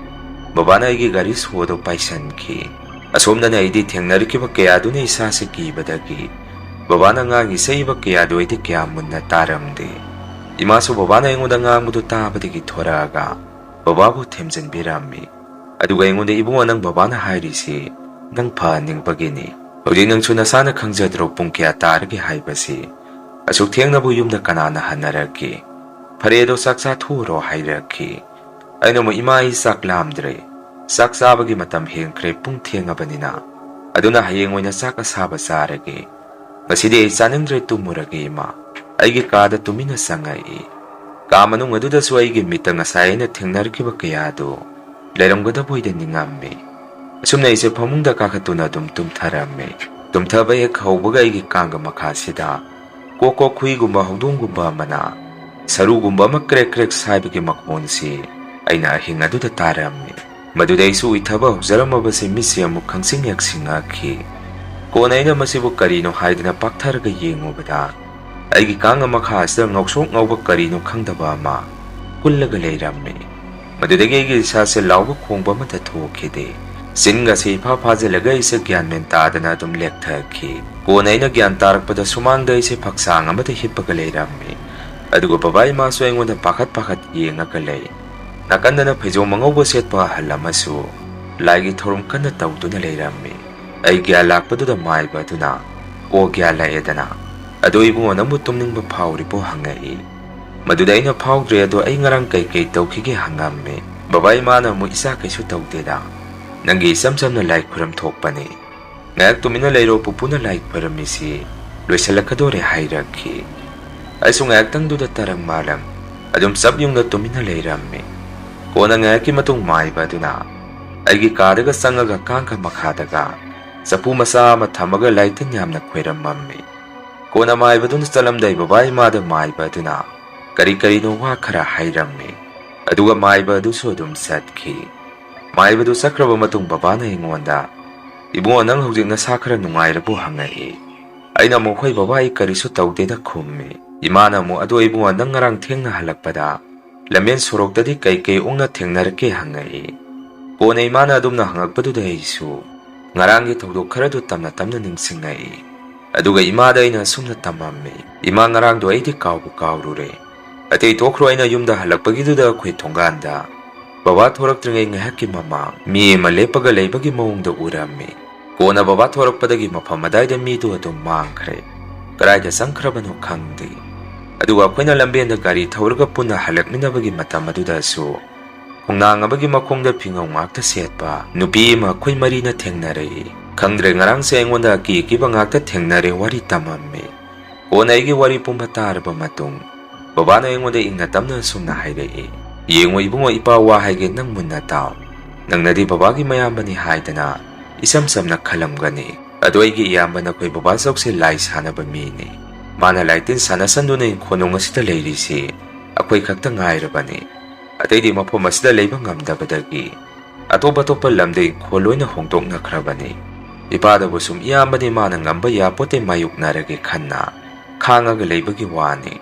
ꯕꯕꯥꯅ ꯑꯩꯒꯤ ꯒꯥꯔꯤ ꯁꯣꯗꯣ ꯄꯥꯏꯁꯟꯈꯤ꯫ ꯑꯁꯣꯝꯗꯅ ꯑꯩꯗꯤ ꯊꯦꯡꯅꯔꯛꯈꯤꯕ ꯀꯌꯥꯗꯨꯅ ꯏꯁꯥꯁꯦ ꯀꯤꯕꯗꯒꯤ ꯕꯕꯥꯅ ꯉꯥꯡꯉꯤ ꯁꯛꯏꯕ ꯀꯌꯥꯗꯨ ꯑꯩꯗꯤ ꯀꯌꯥ ꯃꯨꯟꯅ ꯇꯥꯔꯝꯗꯦ꯫ ꯏꯃꯥꯁꯨ ꯕꯕꯥꯅ ꯑꯩꯉꯣꯟꯗ ꯉꯥꯡꯕꯗꯨ ꯇꯥꯕꯗꯒꯤ ꯊꯣꯔꯛꯑꯒ ꯕꯕꯥꯕꯨ ꯊꯦꯝꯖꯤꯟꯕꯤꯔꯝꯃꯤ꯫ ꯑꯗꯨꯒ ꯑꯩꯉꯣꯟꯗ, "ꯏꯕꯨꯡꯉꯣ, ꯅꯪ ꯕꯕꯥꯅ ꯍꯥꯏꯔꯤꯁꯤ ꯅꯪ ꯐꯍꯟꯅꯤꯡꯕꯒꯤꯅꯤ꯫ ꯍꯧꯖꯤꯛ ꯅꯪꯁꯨ ꯅꯁꯥꯅ ꯈꯪꯖꯗ꯭ꯔꯣ ꯄꯨꯡ ꯀꯌꯥ ꯇꯥꯔꯒꯦ ꯍꯥꯏꯕꯁꯤ? ꯑꯁꯨꯛ ꯊꯦꯡꯅꯕꯨ ꯌꯨꯝꯗ ꯀꯅꯥꯅ ꯍꯟꯅꯔꯛꯀꯦ? ꯐꯔꯦ, ꯑꯗꯣ ꯆꯥꯛ ꯆꯥꯊꯣꯛꯎꯔꯣ" ꯍꯥꯏꯔꯛꯈꯤ꯫ ꯑꯩꯅ ꯑꯃꯨꯛ, "ꯏꯃꯥ, ꯑꯩ ꯆꯥꯛ ꯂꯥꯝꯗ꯭ꯔꯦ꯫ ꯆꯥꯛ ꯆꯥꯕꯒꯤ ꯃꯇꯝ ꯍꯦꯟꯈ꯭ꯔꯦ, ꯄꯨꯡ ꯊꯦꯡꯉꯕꯅꯤꯅ꯫ ꯑꯗꯨꯅ ꯍꯌꯦꯡ ꯑꯣꯏꯅ ꯆꯥꯛ ꯑꯁꯥꯕ ꯆꯥꯔꯒꯦ꯫ ꯉꯁꯤꯗꯤ ꯑꯩ ꯆꯥꯅꯤꯡꯗ꯭ꯔꯦ, ꯇꯨꯝꯃꯨꯔꯒꯦ ꯏꯃꯥ"꯫ ꯑꯩꯒꯤ ꯀꯥꯗ ꯇꯨꯃꯤꯟꯅ ꯆꯪꯉꯛꯏ꯫ ꯀꯥ ꯃꯅꯨꯡ ꯑꯗꯨꯗꯁꯨ ꯑꯩꯒꯤ ꯃꯤꯠꯇ ꯉꯁꯥꯏ ꯑꯩꯅ ꯊꯦꯡꯅꯔꯛꯈꯤꯕ ꯀꯌꯥꯗꯨ ꯂꯩꯔꯝꯒꯗꯕꯣꯏꯗ ꯅꯤꯡꯉꯝꯃꯤ꯫ ꯑꯁꯨꯝꯅ ꯑꯩꯁꯦ ꯐꯃꯨꯡꯗ ꯀꯥꯈꯠꯇꯨꯅ ꯑꯗꯨꯝ ꯇꯨꯝꯊꯔꯝꯃꯤ꯫ ꯇꯨꯝꯊꯕ ꯍꯦꯛ ꯍꯧꯕꯒ ꯑꯩꯒꯤ ꯀꯥꯡꯒ ꯃꯈꯥꯁꯤꯗ ꯀꯣꯛ ꯀꯣꯛ ꯍꯨꯏꯒꯨꯝꯕ ꯍꯧꯗꯣꯡꯒꯨꯝꯕ ꯑꯃꯅ ꯁꯔꯨꯒꯨꯝꯕ ꯑꯃ ꯀ꯭ꯔꯦꯛ ꯀ꯭ꯔꯦꯛ ꯁꯥꯏꯕꯒꯤ ꯃꯈꯣꯟꯁꯤ ꯑꯩꯅ ꯑꯍꯤꯡ ꯑꯗꯨꯗ ꯇꯥꯔꯝꯃꯤ꯫ ꯃꯗꯨꯗ ꯑꯩꯁꯨ ꯎꯏꯊꯕ ꯍꯧꯖꯔꯝꯃꯕꯁꯦ ꯃꯤꯠꯁꯦ ꯑꯃꯨꯛ ꯈꯪꯁꯤꯡ ꯍꯦꯛ ꯁꯤꯡꯉꯛꯈꯤ꯫ ꯀꯣꯟꯅ ꯑꯩꯅ ꯃꯁꯤꯕꯨ ꯀꯔꯤꯅꯣ ꯍꯥꯏꯗꯅ ꯄꯥꯛꯊꯔꯒ ꯌꯦꯡꯉꯨꯕꯗ ꯑꯩꯒꯤ ꯀꯥꯡꯒ ꯃꯈꯥ ꯑꯁꯤꯗ ꯉꯧꯁꯣꯛ ꯉꯧꯕ ꯀꯔꯤꯅꯣ ꯈꯪꯗꯕ ꯑꯃ ꯀꯨꯜꯂꯒ ꯂꯩꯔꯝꯃꯤ꯫ ꯃꯗꯨꯗꯒꯤ ꯑꯩꯒꯤ ꯏꯁꯥꯁꯦ ꯂꯥꯎꯕ ꯈꯣꯡꯕ ꯑꯃꯠꯇ ꯊꯣꯛꯈꯤꯗꯦ꯫ ꯆꯤꯟꯒꯁꯦ ꯏꯐꯥ ꯐꯥꯖꯤꯜꯂꯒ ꯑꯩꯁꯦ ꯒ꯭ꯌꯥꯟ ꯃꯦꯟ ꯇꯥꯗꯅ ꯑꯗꯨꯝ ꯂꯦꯛꯊꯈꯤ꯫ ꯀꯣꯟꯅ ꯑꯩꯅ ꯒ꯭ꯌꯥꯟ ꯇꯥꯔꯛꯄꯗ ꯁꯨꯃꯥꯡꯗ ꯑꯩꯁꯦ ꯐꯛꯁꯥꯡ ꯑꯃꯗ ꯍꯤꯞꯄꯒ ꯂꯩꯔꯝꯃꯤ꯫ ꯑꯗꯨꯒ ꯕꯕꯥ ꯏꯃꯥꯁꯨ ꯑꯩꯉꯣꯟꯗ ꯄꯥꯈꯠ ꯄꯥꯈꯠ ꯌꯦꯡꯉꯒ ꯂꯩ꯫ ꯅꯥꯀꯟꯗꯅ ꯐꯩꯖꯣꯝ ꯑꯉꯧꯕ ꯁꯦꯠꯄ ꯑꯍꯜ ꯑꯃꯁꯨ ꯂꯥꯏꯒꯤ ꯊꯧꯔꯝ ꯀꯟꯅ ꯇꯧꯗꯨꯅ ꯂꯩꯔꯝꯃꯤ꯫ ꯑꯩ ꯒ꯭ꯌꯥꯟ ꯂꯥꯛꯄꯗꯨꯗ ꯃꯥꯏꯕ ꯑꯗꯨꯅ, "ꯑꯣ, ꯒ꯭ꯌꯥꯟ ꯂꯥꯛꯑꯦꯗꯅ꯫ ꯑꯗꯣ ꯏꯕꯨꯡꯉꯣ, ꯅꯪꯕꯨ ꯇꯨꯝꯅꯤꯡꯕ ꯐꯥꯎꯔꯤꯕꯣ?" ꯍꯪꯉꯛꯏ꯫ ꯃꯗꯨꯗ ꯑꯩꯅ, "ꯐꯥꯎꯗ꯭ꯔꯦ, ꯑꯗꯣ ꯑꯩ ꯉꯔꯥꯡ ꯀꯩꯀꯩ ꯇꯧꯈꯤꯒꯦ?" ꯍꯪꯉꯝꯃꯤ꯫ ꯕꯕꯥ ꯏꯃꯥꯅ ꯑꯃꯨꯛ, "ꯏꯆꯥ, ꯀꯩꯁꯨ ꯇꯧꯗꯦꯗ꯫ ꯅꯪꯒꯤ ꯏꯆꯝ ꯆꯝꯅ ꯂꯥꯏ ꯈꯨꯔꯝ ꯊꯣꯛꯄꯅꯤ꯫ ꯉꯥꯏꯍꯥꯛ ꯇꯨꯃꯤꯟꯅ ꯂꯩꯔꯣ, ꯄꯨꯄꯨꯅ ꯂꯥꯏ ꯈꯣꯏꯔꯝꯃꯤꯁꯤ ꯂꯣꯏꯁꯤꯜꯂꯛꯀꯗꯣꯔꯦ" ꯍꯥꯏꯔꯛꯈꯤ꯫ ꯑꯩꯁꯨ ꯉꯥꯏꯍꯥꯛꯇꯪꯗꯨꯗ ꯇꯔꯪ ꯃꯥꯂꯪ ꯑꯗꯨꯝ ꯆꯞ ꯌꯨꯡꯅ ꯇꯨꯃꯤꯟꯅ ꯂꯩꯔꯝꯃꯤ꯫ ꯀꯣꯟꯅ ꯉꯥꯏꯍꯥꯛꯀꯤ ꯃꯇꯨꯡ ꯃꯥꯏꯕ ꯑꯗꯨꯅ ꯑꯩꯒꯤ ꯀꯥꯗꯒ ꯆꯪꯉꯒ ꯀꯥꯡꯈ ꯃꯈꯥꯗꯒ ꯆꯐꯨ ꯃꯆꯥ ꯑꯃ ꯊꯝꯃꯒ ꯂꯥꯏꯇꯤꯟ ꯌꯥꯝꯅ ꯈꯣꯏꯔꯝꯃꯝꯃꯤ꯫ ꯀꯣꯟꯅ ꯃꯥꯏꯕꯗꯨꯅ ꯆꯠꯂꯝꯗꯥꯏ ꯕꯕꯥ ꯏꯃꯥꯗ ꯃꯥꯏꯕ ꯑꯗꯨꯅ ꯀꯔꯤ ꯀꯔꯤꯅꯣ ꯋꯥ ꯈꯔ ꯍꯥꯏꯔꯝꯃꯤ꯫ ꯑꯗꯨꯒ ꯃꯥꯏꯕ ꯑꯗꯨꯁꯨ ꯑꯗꯨꯝ ꯆꯠꯈꯤ꯫ ꯃꯥꯏꯕꯗꯨ ꯆꯠꯈ꯭ꯔꯕ ꯃꯇꯨꯡ ꯕꯕꯥꯅ ꯑꯩꯉꯣꯟꯗ, "ꯏꯕꯨꯡꯉꯣ, ꯅꯪ ꯍꯧꯖꯤꯛ ꯅꯁꯥ ꯈꯔ ꯅꯨꯡꯉꯥꯏꯔꯕꯣ?" ꯍꯪꯉꯛꯏ꯫ ꯑꯩꯅ ꯑꯃꯨꯛ, "ꯍꯣꯏ ꯕꯕꯥ, ꯑꯩ ꯀꯔꯤꯁꯨ ꯇꯧꯗꯦꯗ" ꯈꯨꯝꯃꯤ꯫ ꯏꯃꯥꯅ ꯑꯃꯨꯛ, "ꯑꯗꯣ ꯏꯕꯨꯡꯉꯣ, ꯅꯪ ꯉꯔꯥꯡ ꯊꯦꯡꯅ ꯍꯜꯂꯛꯄꯗ ꯂꯝꯕꯦꯟ ꯁꯣꯔꯣꯛꯇꯗꯤ ꯀꯩꯀꯩ ꯑꯣꯛꯅ ꯊꯦꯡꯅꯔꯛꯀꯦ?" ꯍꯪꯉꯛꯏ꯫ ꯀꯣꯟꯅ ꯏꯃꯥꯅ ꯑꯗꯨꯝꯅ ꯍꯪꯉꯛꯄꯗꯨꯗ ꯑꯩꯁꯨ ꯉꯔꯥꯡꯒꯤ ꯊꯧꯗꯣꯛ ꯈꯔꯗꯨ ꯇꯞꯅ ꯇꯞꯅ ꯅꯤꯡꯁꯤꯡꯉꯛꯏ꯫ ꯑꯗꯨꯒ ꯏꯃꯥꯗ ꯑꯩꯅ ꯑꯁꯨꯝꯅ ꯇꯝꯃꯝꯃꯤ, "ꯏꯃꯥ, ꯉꯔꯥꯡꯗꯣ ꯑꯩꯗꯤ ꯀꯥꯎꯕꯨ ꯀꯥꯎꯔꯨꯔꯦ꯫ ꯑꯇꯩ ꯇꯣꯛꯈ꯭ꯔꯣ, ꯑꯩꯅ ꯌꯨꯝꯗ ꯍꯜꯂꯛꯄꯒꯤꯗꯨꯗ ꯑꯩꯈꯣꯏ ꯊꯣꯡꯒꯥꯟꯗ ꯕꯕꯥ ꯊꯣꯔꯛꯇ꯭ꯔꯤꯉꯩ ꯉꯥꯏꯍꯥꯛꯀꯤ ꯃꯃꯥꯡ ꯃꯤ ꯑꯃ ꯂꯦꯞꯄꯒ ꯂꯩꯕꯒꯤ ꯃꯑꯣꯡꯗ ꯎꯔꯝꯃꯤ꯫ ꯀꯣꯟꯅ ꯕꯕꯥ ꯊꯣꯔꯛꯄꯗꯒꯤ ꯃꯐꯝ ꯑꯗꯥꯏꯗ ꯃꯤꯗꯨ ꯑꯗꯨꯝ ꯃꯥꯡꯈ꯭ꯔꯦ꯫ ꯀꯗꯥꯏꯗ ꯆꯪꯈ꯭ꯔꯕꯅꯣ ꯈꯪꯗꯦ꯫ ꯑꯗꯨꯒ ꯑꯩꯈꯣꯏꯅ ꯂꯝꯕꯦꯟꯗ ꯒꯥꯔꯤ ꯊꯧꯔꯒ ꯄꯨꯟꯅ ꯍꯜꯂꯛꯃꯤꯟꯅꯕꯒꯤ ꯃꯇꯝ ꯑꯗꯨꯗꯁꯨ ꯈꯣꯡꯅꯥꯡ ꯑꯃꯒꯤ ꯃꯈꯣꯡꯗ ꯐꯤꯉꯧ ꯉꯥꯛꯇ ꯁꯦꯠꯄ ꯅꯨꯄꯤ ꯑꯃ ꯑꯩꯈꯣꯏ ꯃꯔꯤꯅ ꯊꯦꯡꯅꯔꯛꯏ꯫ ꯈꯪꯗ꯭ꯔꯦ, ꯉꯔꯥꯡꯁꯦ ꯑꯩꯉꯣꯟꯗ ꯑꯀꯤ ꯑꯀꯤꯕ ꯉꯥꯛꯇ ꯊꯦꯡꯅꯔꯦ" ꯋꯥꯔꯤ ꯇꯝꯃꯝꯃꯤ꯫ ꯀꯣꯟꯅ ꯑꯩꯒꯤ ꯋꯥꯔꯤ ꯄꯨꯝꯕ ꯇꯥꯔꯕ ꯃꯇꯨꯡ ꯕꯕꯥꯅ ꯑꯩꯉꯣꯟꯗ ꯏꯪꯅ ꯇꯞꯅ ꯑꯁꯨꯝꯅ ꯍꯥꯏꯔꯛꯏ, "ꯌꯦꯡꯉꯨ ꯏꯕꯨꯡꯉꯣ, ꯏꯄꯥ ꯋꯥ ꯍꯥꯏꯒꯦ, ꯅꯪ ꯃꯨꯟꯅ ꯇꯥꯎ꯫ ꯅꯪꯅꯗꯤ ꯕꯕꯥꯒꯤ ꯃꯌꯥꯝꯕꯅꯤ ꯍꯥꯏꯗꯅ ꯏꯆꯝ ꯆꯝꯅ ꯈꯜꯂꯝꯒꯅꯤ꯫ ꯑꯗꯣ ꯑꯩꯒꯤ ꯏꯌꯥꯝꯕ ꯅꯈꯣꯏ ꯕꯕꯥ ꯆꯧꯁꯦ ꯂꯥꯏ ꯁꯥꯟꯅꯕ ꯃꯤꯅꯤ꯫ ꯃꯥꯅ ꯂꯥꯏꯇꯤꯟ ꯁꯥꯟꯅꯁꯟꯗꯨꯅ ꯏꯪꯈꯣꯜꯅꯨꯡ ꯑꯁꯤꯗ ꯂꯩꯔꯤꯁꯤ ꯑꯩꯈꯣꯏ ꯈꯛꯇ ꯉꯥꯏꯔꯕꯅꯤ꯫ ꯑꯇꯩꯗꯤ ꯃꯐꯝ ꯑꯁꯤꯗ ꯂꯩꯕ ꯉꯝꯗꯕꯗꯒꯤ ꯑꯇꯣꯞ ꯑꯇꯣꯞꯄ ꯂꯝꯗ ꯏꯪꯈꯣꯜ ꯂꯣꯏꯅ ꯍꯣꯡꯗꯣꯛꯅꯈ꯭ꯔꯕꯅꯤ꯫ ꯏꯄꯥꯗꯕꯨ ꯁꯨꯝ ꯏꯌꯥꯝꯕꯅꯤ, ꯃꯥꯅ ꯉꯝꯕ ꯌꯥꯄꯣꯠꯇꯦ, ꯃꯥꯌꯣꯛꯅꯔꯒꯦ ꯈꯟꯅ ꯈꯥꯡꯉꯒ ꯂꯩꯕꯒꯤ ꯋꯥꯅꯤ꯫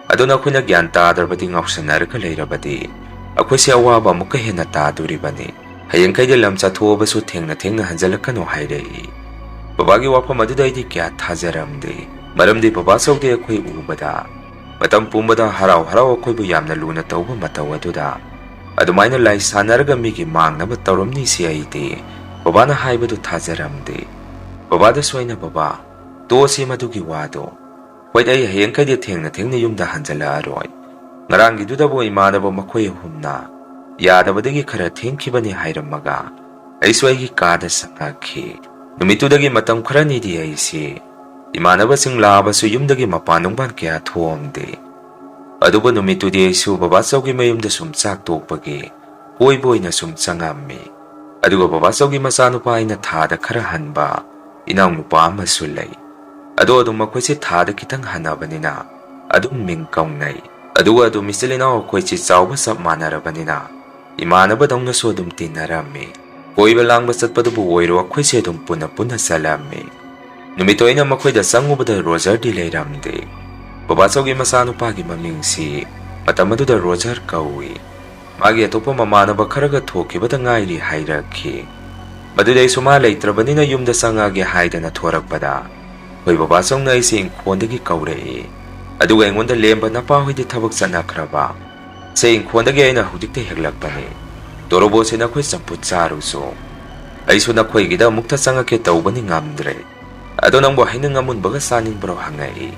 ꯑꯗꯨ ꯅꯈꯣꯏꯅ ꯒ꯭ꯌꯥꯟ ꯇꯥꯗ꯭ꯔꯕꯗꯤ, ꯉꯥꯎꯁꯟꯅꯔꯒ ꯂꯩꯔꯕꯗꯤ ꯑꯩꯈꯣꯏꯁꯦ ꯑꯋꯥꯕ ꯑꯃꯨꯛꯀ ꯍꯦꯟꯅ ꯇꯥꯗꯣꯔꯤꯕꯅꯤ꯫ ꯍꯌꯦꯡꯈꯩꯗꯤ ꯂꯝ ꯆꯠꯊꯣꯛꯑꯕꯁꯨ ꯊꯦꯡꯅ ꯊꯦꯡꯅ ꯍꯟꯖꯜꯂꯛꯀꯅꯨ ꯍꯥꯏꯔꯛꯏ꯫ ꯕꯕꯥꯒꯤ ꯋꯥꯐꯝ ꯑꯗꯨꯗ ꯑꯩꯗꯤ ꯀꯌꯥ ꯊꯥꯖꯔꯝꯗꯦ, ꯃꯔꯝꯗꯤ ꯕꯕꯥ ꯆꯧꯗꯤ ꯑꯩꯈꯣꯏ ꯎꯕꯗ ꯃꯇꯝ ꯄꯨꯝꯕꯗ ꯍꯔꯥꯎ ꯍꯔꯥꯎ ꯑꯩꯈꯣꯏꯕꯨ ꯌꯥꯝꯅ ꯂꯨꯅ ꯇꯧꯕ ꯃꯇꯧ ꯑꯗꯨꯗ ꯑꯗꯨꯃꯥꯏꯅ ꯂꯥꯏ ꯁꯥꯟꯅꯔꯒ ꯃꯤꯒꯤ ꯃꯥꯡꯅꯕ ꯇꯧꯔꯝꯅꯤ ꯁꯤ ꯑꯩꯗꯤ ꯕꯕꯥꯅ ꯍꯥꯏꯕꯗꯨ ꯊꯥꯖꯔꯝꯗꯦ꯫ ꯕꯕꯥꯗꯁꯨ ꯑꯩꯅ, "ꯕꯕꯥ, ꯇꯣꯛꯑꯁꯤ ꯃꯗꯨꯒꯤ ꯋꯥꯗꯣ꯫ ꯍꯣꯏ, ꯑꯩ ꯍꯌꯦꯡꯈꯩꯗꯤ ꯊꯦꯡꯅ ꯊꯦꯡꯅ ꯌꯨꯝꯗ ꯍꯟꯖꯜꯂꯛꯑꯔꯣꯏ꯫ ꯉꯔꯥꯡꯒꯤꯗꯨꯗꯕꯨ ꯏꯃꯥꯟꯅꯕ ꯃꯈꯣꯏ ꯑꯍꯨꯝꯅ ꯌꯥꯗꯕꯗꯒꯤ ꯈꯔ ꯊꯦꯡꯈꯤꯕꯅꯤ" ꯍꯥꯏꯔꯝꯃꯒ ꯑꯩꯁꯨ ꯑꯩꯒꯤ ꯀꯥꯗ ꯆꯪꯉꯛꯈꯤ꯫ ꯅꯨꯃꯤꯠꯇꯨꯗꯒꯤ ꯃꯇꯝ ꯈꯔꯅꯤꯗꯤ ꯑꯩꯁꯤ ꯏꯃꯥꯟꯅꯕꯁꯤꯡ ꯂꯥꯛꯑꯕꯁꯨ ꯌꯨꯝꯗꯒꯤ ꯃꯄꯥꯟ ꯅꯨꯡꯄꯥꯟ ꯀꯌꯥ ꯊꯣꯛꯑꯝꯗꯦ꯫ ꯑꯗꯨꯕꯨ ꯅꯨꯃꯤꯠꯇꯨꯗꯤ ꯑꯩꯁꯨ ꯕꯕꯥꯆꯧꯒꯤ ꯃꯌꯨꯝꯗ ꯁꯨꯝ ꯆꯥꯛ ꯇꯣꯛꯄꯒꯤ ꯀꯣꯏꯕ ꯑꯣꯏꯅ ꯁꯨꯝ ꯆꯪꯉꯝꯃꯤ꯫ ꯑꯗꯨꯒ ꯕꯕꯥꯆꯧꯒꯤ ꯃꯆꯥꯅꯨꯄꯥ ꯑꯩꯅ ꯊꯥꯗ ꯈꯔ ꯍꯟꯕ ꯏꯅꯥꯎꯅꯨꯄꯥ ꯑꯃꯁꯨ ꯂꯩ꯫ ꯑꯗꯣ ꯑꯗꯨꯝ ꯃꯈꯣꯏꯁꯦ ꯊꯥꯗ ꯈꯤꯇꯪ ꯍꯟꯅꯕꯅꯤꯅ ꯑꯗꯨꯝ ꯃꯤꯡ ꯀꯧꯅꯩ꯫ ꯑꯗꯨꯒ ꯑꯗꯨꯝ ꯏꯆꯤꯜ ꯏꯅꯥꯎ ꯑꯩꯈꯣꯏꯁꯦ ꯆꯥꯎꯕ ꯆꯞ ꯃꯥꯟꯅꯔꯕꯅꯤꯅ ꯏꯃꯥꯟꯅꯕꯗꯧꯅꯁꯨ ꯑꯗꯨꯝ ꯇꯤꯟꯅꯔꯝꯃꯤ꯫ ꯀꯣꯏꯕ ꯂꯥꯡꯕ ꯆꯠꯄꯗꯨꯕꯨ ꯑꯣꯏꯔꯣ, ꯑꯩꯈꯣꯏꯁꯦ ꯑꯗꯨꯝ ꯄꯨꯟꯅ ꯄꯨꯟꯅ ꯆꯠꯂꯝꯃꯤ꯫ ꯅꯨꯃꯤꯠꯇꯣ ꯑꯩꯅ ꯃꯈꯣꯏꯗ ꯆꯪꯉꯨꯕꯗ ꯔꯣꯖꯔꯗꯤ ꯂꯩꯔꯝꯗꯦ꯫ ꯕꯕꯥꯆꯧꯒꯤ ꯃꯆꯥꯅꯨꯄꯥꯒꯤ ꯃꯃꯤꯡꯁꯤ ꯃꯇꯝ ꯑꯗꯨꯗ ꯔꯣꯖꯔ ꯀꯧꯏ꯫ ꯃꯥꯒꯤ ꯑꯇꯣꯞꯄ ꯃꯃꯥꯟꯅꯕ ꯈꯔꯒ ꯊꯣꯛꯈꯤꯕꯗ ꯉꯥꯏꯔꯤ ꯍꯥꯏꯔꯛꯈꯤ꯫ ꯃꯗꯨꯗꯩꯁꯨ ꯃꯥ ꯂꯩꯇ꯭ꯔꯕꯅꯤꯅ ꯌꯨꯝꯗ ꯆꯪꯉꯛꯑꯒꯦ ꯍꯥꯏꯗꯅ ꯊꯣꯔꯛꯄꯗ ꯑꯩꯈꯣꯏ ꯕꯕꯥꯆꯧꯅ ꯑꯩꯁꯦ ꯏꯪꯈꯣꯜꯗꯒꯤ ꯀꯧꯔꯛꯏ꯫ ꯑꯗꯨꯒ ꯑꯩꯉꯣꯟꯗ, "ꯂꯦꯝꯕ, ꯅꯄꯥ ꯍꯣꯏꯗꯤ ꯊꯕꯛ ꯆꯠꯅꯈ꯭ꯔꯕ? ꯁꯦ, ꯏꯪꯈꯣꯜꯗꯒꯤ ꯑꯩꯅ ꯍꯧꯖꯤꯛꯇ ꯍꯦꯛꯂꯛꯄꯅꯤ꯫ ꯇꯣꯔꯣꯕꯣꯠꯁꯦ ꯅꯈꯣꯏ ꯆꯝꯐꯨꯠ ꯆꯥꯔꯨꯁꯨ꯫ ꯑꯩꯁꯨ ꯅꯈꯣꯏꯒꯤꯗ ꯑꯃꯨꯛꯇ ꯆꯪꯉꯛꯀꯦ ꯇꯧꯕꯅꯤ, ꯉꯝꯗ꯭ꯔꯦ꯫ ꯑꯗꯣ ꯅꯪꯕꯨ ꯍꯩꯅꯤꯡ ꯑꯃꯨꯟꯕꯒ ꯆꯥꯅꯤꯡꯕ꯭ꯔꯣ?" ꯍꯪꯉꯛꯏ꯫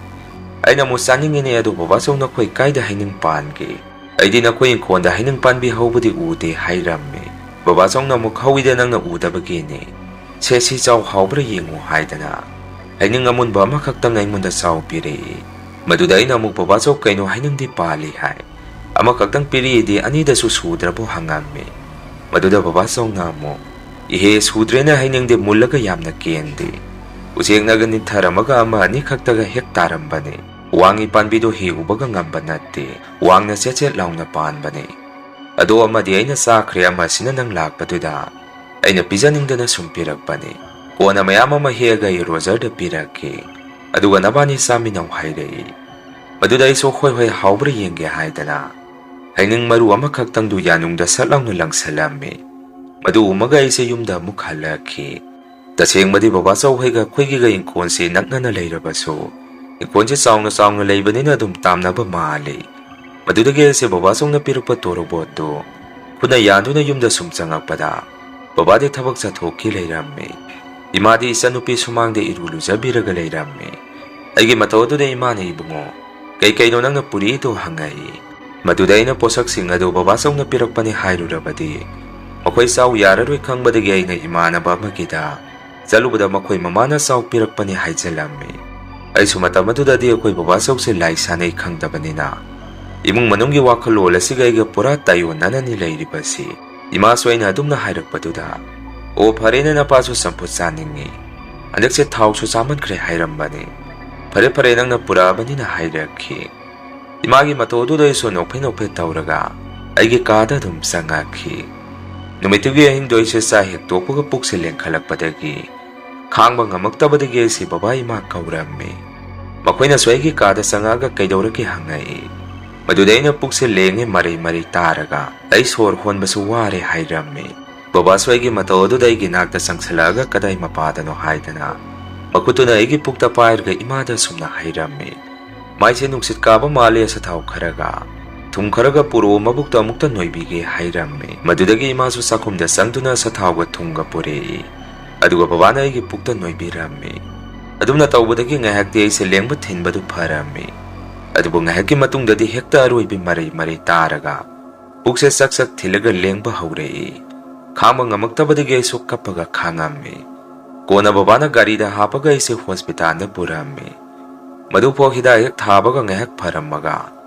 ꯑꯩꯅ ꯑꯃꯨꯛ, "ꯆꯥꯅꯤꯡꯉꯤꯅꯦ, ꯑꯗꯣ ꯕꯕꯥꯆꯧ, ꯅꯈꯣꯏ ꯀꯥꯏꯗ ꯍꯩꯅꯤꯡ ꯄꯥꯟꯒꯦ? ꯑꯩꯗꯤ ꯅꯈꯣꯏ ꯏꯪꯈꯣꯜꯗ ꯍꯩꯅꯤꯡ ꯄꯥꯟꯕꯤ ꯍꯧꯕꯗꯤ ꯎꯗꯦ" ꯍꯥꯏꯔꯝꯃꯤ꯫ ꯕꯕꯥꯆꯧꯅ ꯑꯃꯨꯛ, "ꯍꯧꯏꯗ, ꯅꯪꯅ ꯎꯗꯕꯒꯤꯅꯤ꯫ ꯁꯦ, ꯁꯤ ꯆꯥꯎ, ꯍꯥꯎꯕ꯭ꯔꯥ ꯌꯦꯡꯉꯨ" ꯍꯥꯏꯗꯅ ꯍꯩꯅꯤꯡ ꯑꯃꯨꯟꯕ ꯑꯃꯈꯛꯇꯪ ꯑꯩꯉꯣꯟꯗ ꯆꯥꯎ ꯄꯤꯔꯛꯏ꯫ ꯃꯗꯨꯗ ꯑꯩꯅ ꯑꯃꯨꯛ, "ꯕꯕꯥꯆꯧ, ꯀꯩꯅꯣ, ꯍꯩꯅꯤꯡꯗꯤ ꯄꯥꯜꯂꯤ ꯍꯥꯏ, ꯑꯃꯈꯛꯇꯪ ꯄꯤꯔꯛꯏꯗꯤ, ꯑꯅꯤꯗꯁꯨ ꯁꯨꯗ꯭ꯔꯕꯣ?" ꯍꯪꯉꯝꯃꯤ꯫ ꯃꯗꯨꯗ ꯕꯕꯥꯆꯧꯅ ꯑꯃꯨꯛ, "ꯏꯍꯦ, ꯁꯨꯗ꯭ꯔꯦꯅꯦ, ꯍꯩꯅꯤꯡꯗꯤ ꯃꯨꯜꯂꯒ ꯌꯥꯝꯅ ꯀꯦꯟꯗꯦ꯫ ꯎꯆꯦꯛꯅꯒ ꯅꯤꯟꯊꯔꯝꯃꯒ ꯑꯃ ꯑꯅꯤꯈꯛꯇꯒ ꯍꯦꯛ ꯇꯥꯔꯝꯕꯅꯦ꯫ ꯋꯥꯡꯉꯤ ꯄꯥꯟꯕꯤꯗꯣ ꯍꯦꯛꯎꯕꯒ ꯉꯝꯕ ꯅꯠꯇꯦ꯫ ꯋꯥꯡꯅ ꯆꯦꯠ ꯆꯦꯠ ꯂꯥꯎꯅ ꯄꯥꯟꯕꯅꯦ꯫ ꯑꯗꯣ ꯑꯃꯗꯤ ꯑꯩꯅ ꯆꯥꯈ꯭ꯔꯦ, ꯑꯃꯁꯤꯅ ꯅꯪ ꯂꯥꯛꯄꯗꯨꯗ ꯑꯩꯅ ꯄꯤꯖꯅꯤꯡꯗꯅ ꯁꯨꯝ ꯄꯤꯔꯛꯄꯅꯦ꯫ ꯀꯣꯟꯅ ꯃꯌꯥꯝ ꯑꯃ ꯍꯦꯛꯑꯒ ꯑꯩ ꯔꯣꯖꯔꯗ ꯄꯤꯔꯛꯈꯤ꯫ ꯑꯗꯨꯒ ꯅꯕꯥꯅꯤ ꯆꯥꯃꯤꯟꯅꯧ" ꯍꯥꯏꯔꯛꯏ꯫ ꯃꯗꯨꯗ ꯑꯩꯁꯨ "ꯍꯣꯏ ꯍꯣꯏ, ꯍꯥꯎꯕ꯭ꯔꯥ ꯌꯦꯡꯒꯦ" ꯍꯥꯏꯗꯅ ꯍꯩꯅꯤꯡ ꯃꯔꯨ ꯑꯃꯈꯛꯇꯪꯗꯨ ꯌꯥꯅꯨꯡꯗ ꯁꯠ ꯂꯥꯎꯅ ꯂꯪꯁꯜꯂꯝꯃꯤ꯫ ꯃꯗꯨ ꯎꯃꯒ ꯑꯩꯁꯦ ꯌꯨꯝꯗ ꯑꯃꯨꯛ ꯍꯜꯂꯛꯈꯤ꯫ ꯇꯁꯦꯡꯕꯗꯤ ꯕꯕꯥꯆꯧ ꯍꯣꯏꯒ ꯑꯩꯈꯣꯏꯒꯤꯒ ꯏꯪꯈꯣꯜꯁꯤ ꯅꯛꯅꯅ ꯂꯩꯔꯕꯁꯨ, ꯏꯪꯈꯣꯜꯁꯤ ꯆꯥꯎꯅ ꯆꯥꯎꯅ ꯂꯩꯕꯅꯤꯅ ꯑꯗꯨꯝ ꯇꯥꯝꯅꯕ ꯃꯥꯜꯂꯤ꯫ ꯃꯗꯨꯗꯒꯤ ꯑꯩꯁꯦ ꯕꯕꯥꯆꯧꯅ ꯄꯤꯔꯛꯄ ꯇꯣꯔꯣꯕꯣꯠꯇꯨ ꯈꯨꯠꯅ ꯌꯥꯟꯗꯨꯅ ꯌꯨꯝꯗ ꯁꯨꯝ ꯆꯪꯉꯛꯄꯗ, ꯕꯕꯥꯗꯤ ꯊꯕꯛ ꯆꯠꯊꯣꯛꯈꯤ ꯂꯩꯔꯝꯃꯤ꯫ ꯏꯃꯥꯗꯤ ꯏꯆꯟꯅꯨꯄꯤ ꯁꯨꯃꯥꯡꯗ ꯏꯔꯨ ꯂꯨꯖꯕꯤꯔꯒ ꯂꯩꯔꯝꯃꯤ꯫ ꯑꯩꯒꯤ ꯃꯇꯧ ꯑꯗꯨꯗ ꯏꯃꯥꯅ, "ꯏꯕꯨꯡꯉꯣ, ꯀꯩ ꯀꯩꯅꯣ ꯅꯪꯅ ꯄꯨꯔꯛꯏꯗꯣ?" ꯍꯪꯉꯛꯏ꯫ ꯃꯗꯨꯗ ꯑꯩꯅ ꯄꯣꯠꯁꯛꯁꯤꯡ ꯑꯗꯨ ꯕꯕꯥꯆꯧꯅ ꯄꯤꯔꯛꯄꯅꯤ ꯍꯥꯏꯔꯨꯔꯕꯗꯤ, ꯃꯈꯣꯏ ꯆꯥꯎ ꯌꯥꯔꯔꯣꯏ ꯈꯪꯕꯗꯒꯤ ꯑꯩꯅ ꯏꯃꯥꯟꯅꯕ ꯑꯃꯒꯤꯗ ꯆꯠꯂꯨꯕꯗ ꯃꯈꯣꯏ ꯃꯃꯥꯅ ꯆꯥꯎ ꯄꯤꯔꯛꯄꯅꯤ ꯍꯥꯏꯖꯜꯂꯝꯃꯤ꯫ ꯑꯩꯁꯨ ꯃꯇꯝ ꯑꯗꯨꯗꯗꯤ ꯑꯩꯈꯣꯏ ꯕꯕꯥꯆꯧꯁꯦ ꯂꯥꯏ ꯁꯥꯟꯅꯩ ꯈꯪꯗꯕꯅꯤꯅ, ꯏꯃꯨꯡ ꯃꯅꯨꯡꯒꯤ ꯋꯥꯈꯜꯂꯣꯟ ꯑꯁꯤꯒ ꯑꯩꯒ ꯄꯨꯔꯥ ꯇꯥꯏꯑꯣꯟꯅꯅꯅꯤ ꯂꯩꯔꯤꯕꯁꯤ꯫ ꯏꯃꯥꯁꯨ ꯑꯩꯅ ꯑꯗꯨꯝꯅ ꯍꯥꯏꯔꯛꯄꯗꯨꯗ, "ꯑꯣ, ꯐꯔꯦꯅꯦ, ꯅꯄꯥꯁꯨ ꯆꯝꯐꯨꯠ ꯆꯥꯅꯤꯡꯉꯤ꯫ ꯍꯟꯗꯛꯁꯦ ꯊꯥꯎꯁꯨ ꯆꯥꯃꯟꯈ꯭ꯔꯦ" ꯍꯥꯏꯔꯝꯕꯅꯤ꯫ "ꯐꯔꯦ ꯐꯔꯦ, ꯅꯪꯅ ꯄꯨꯔꯛꯑꯕꯅꯤꯅ" ꯍꯥꯏꯔꯛꯈꯤ꯫ ꯏꯃꯥꯒꯤ ꯃꯇꯧ ꯑꯗꯨꯗ ꯑꯩꯁꯨ ꯅꯣꯛꯐꯦꯠ ꯅꯣꯛꯐꯦꯠ ꯇꯧꯔꯒ ꯑꯩꯒꯤ ꯀꯥꯗ ꯑꯗꯨꯝ ꯆꯪꯉꯛꯈꯤ꯫ ꯅꯨꯃꯤꯠꯇꯨꯒꯤ ꯑꯍꯤꯡꯗꯣ ꯑꯩꯁꯦ ꯆꯥꯛ ꯍꯦꯛ ꯇꯣꯛꯄꯒ ꯄꯨꯛꯁꯦ ꯂꯦꯡꯈꯠꯂꯛꯄꯗꯒꯤ, ꯈꯥꯡꯕ ꯉꯝꯃꯛꯇꯕꯗꯒꯤ ꯑꯩꯁꯦ ꯕꯕꯥ ꯏꯃꯥ ꯀꯧꯔꯝꯃꯤ꯫ ꯃꯈꯣꯏꯅꯁꯨ ꯑꯩꯒꯤ ꯀꯥꯗ ꯆꯪꯉꯛꯑꯒ "ꯀꯩꯗꯧꯔꯒꯦ?" ꯍꯪꯉꯛꯏ꯫ ꯃꯗꯨꯗ ꯑꯩꯅ ꯄꯨꯛꯁꯦ ꯂꯦꯡꯉꯦ ꯃꯔꯩ ꯃꯔꯩ ꯇꯥꯔꯒ, "ꯑꯩ ꯁꯣꯔ ꯍꯣꯟꯕꯁꯨ ꯋꯥꯔꯦ" ꯍꯥꯏꯔꯝꯃꯤ꯫ ꯕꯕꯥꯁꯨ ꯑꯩꯒꯤ ꯃꯇꯧ ꯑꯗꯨꯗ ꯑꯩꯒꯤ ꯅꯥꯛꯇ ꯆꯪꯁꯤꯜꯂꯛꯑꯒ "ꯀꯗꯥꯏ ꯃꯄꯥꯗꯅꯣ?" ꯍꯥꯏꯗꯅ ꯃꯈꯨꯠꯇꯨꯅ ꯑꯩꯒꯤ ꯄꯨꯛꯇ ꯄꯥꯏꯔꯒ ꯏꯃꯥꯗ ꯑꯁꯨꯝꯅ ꯍꯥꯏꯔꯝꯃꯤ, "ꯃꯥꯏꯁꯦ ꯅꯨꯡꯁꯤꯠ ꯀꯥꯕ ꯃꯥꯜꯂꯦ, ꯑꯁꯥꯊꯥꯎ ꯈꯔꯒ ꯊꯨꯝ ꯈꯔꯒ ꯄꯨꯔꯛꯑꯣ, ꯃꯕꯨꯛꯇ ꯑꯃꯨꯛꯇ ꯅꯣꯏꯕꯤꯒꯦ" ꯍꯥꯏꯔꯝꯃꯤ꯫ ꯃꯗꯨꯗꯒꯤ ꯏꯃꯥꯁꯨ ꯆꯥꯛꯈꯨꯝꯗ ꯆꯪꯗꯨꯅ ꯑꯁꯥꯊꯥꯎꯒ ꯊꯨꯝꯒ ꯄꯨꯔꯛꯏ꯫ ꯑꯗꯨꯒ ꯕꯕꯥꯅ ꯑꯩꯒꯤ ꯄꯨꯛꯇ ꯅꯣꯏꯕꯤꯔꯝꯃꯤ꯫ ꯑꯗꯨꯝꯅ ꯇꯧꯕꯗꯒꯤ ꯉꯥꯏꯍꯥꯛꯇꯤ ꯑꯩꯁꯦ ꯂꯦꯡꯕ ꯊꯤꯟꯕꯗꯨ ꯐꯔꯝꯃꯤ꯫ ꯑꯗꯨꯕꯨ ꯉꯥꯏꯍꯥꯛꯀꯤ ꯃꯇꯨꯡꯗꯗꯤ ꯍꯦꯛꯇ ꯑꯔꯣꯏꯕꯤ ꯃꯔꯩ ꯃꯔꯩ ꯇꯥꯔꯒ ꯄꯨꯛꯁꯦ ꯆꯛ ꯆꯛ ꯊꯤꯜꯂꯒ ꯂꯦꯡꯕ ꯍꯧꯔꯛꯏ꯫ ꯈꯥꯡꯕ ꯉꯝꯃꯛꯇꯕꯗꯒꯤ ꯑꯩꯁꯨ ꯀꯞꯄꯒ ꯈꯥꯡꯉꯝꯃꯤ꯫ ꯀꯣꯟꯅ ꯕꯕꯥꯅ ꯒꯥꯔꯤꯗ ꯍꯥꯞꯄꯒ ꯑꯩꯁꯦ ꯍꯣꯁꯄꯤꯇꯥꯜꯗ ꯄꯨꯔꯝꯃꯤ꯫ ꯃꯗꯨꯐꯥꯎ ꯍꯤꯗꯥꯛ ꯍꯦꯛ ꯊꯥꯕꯒ ꯉꯥꯏꯍꯥꯛ ꯐꯔꯝꯃꯒ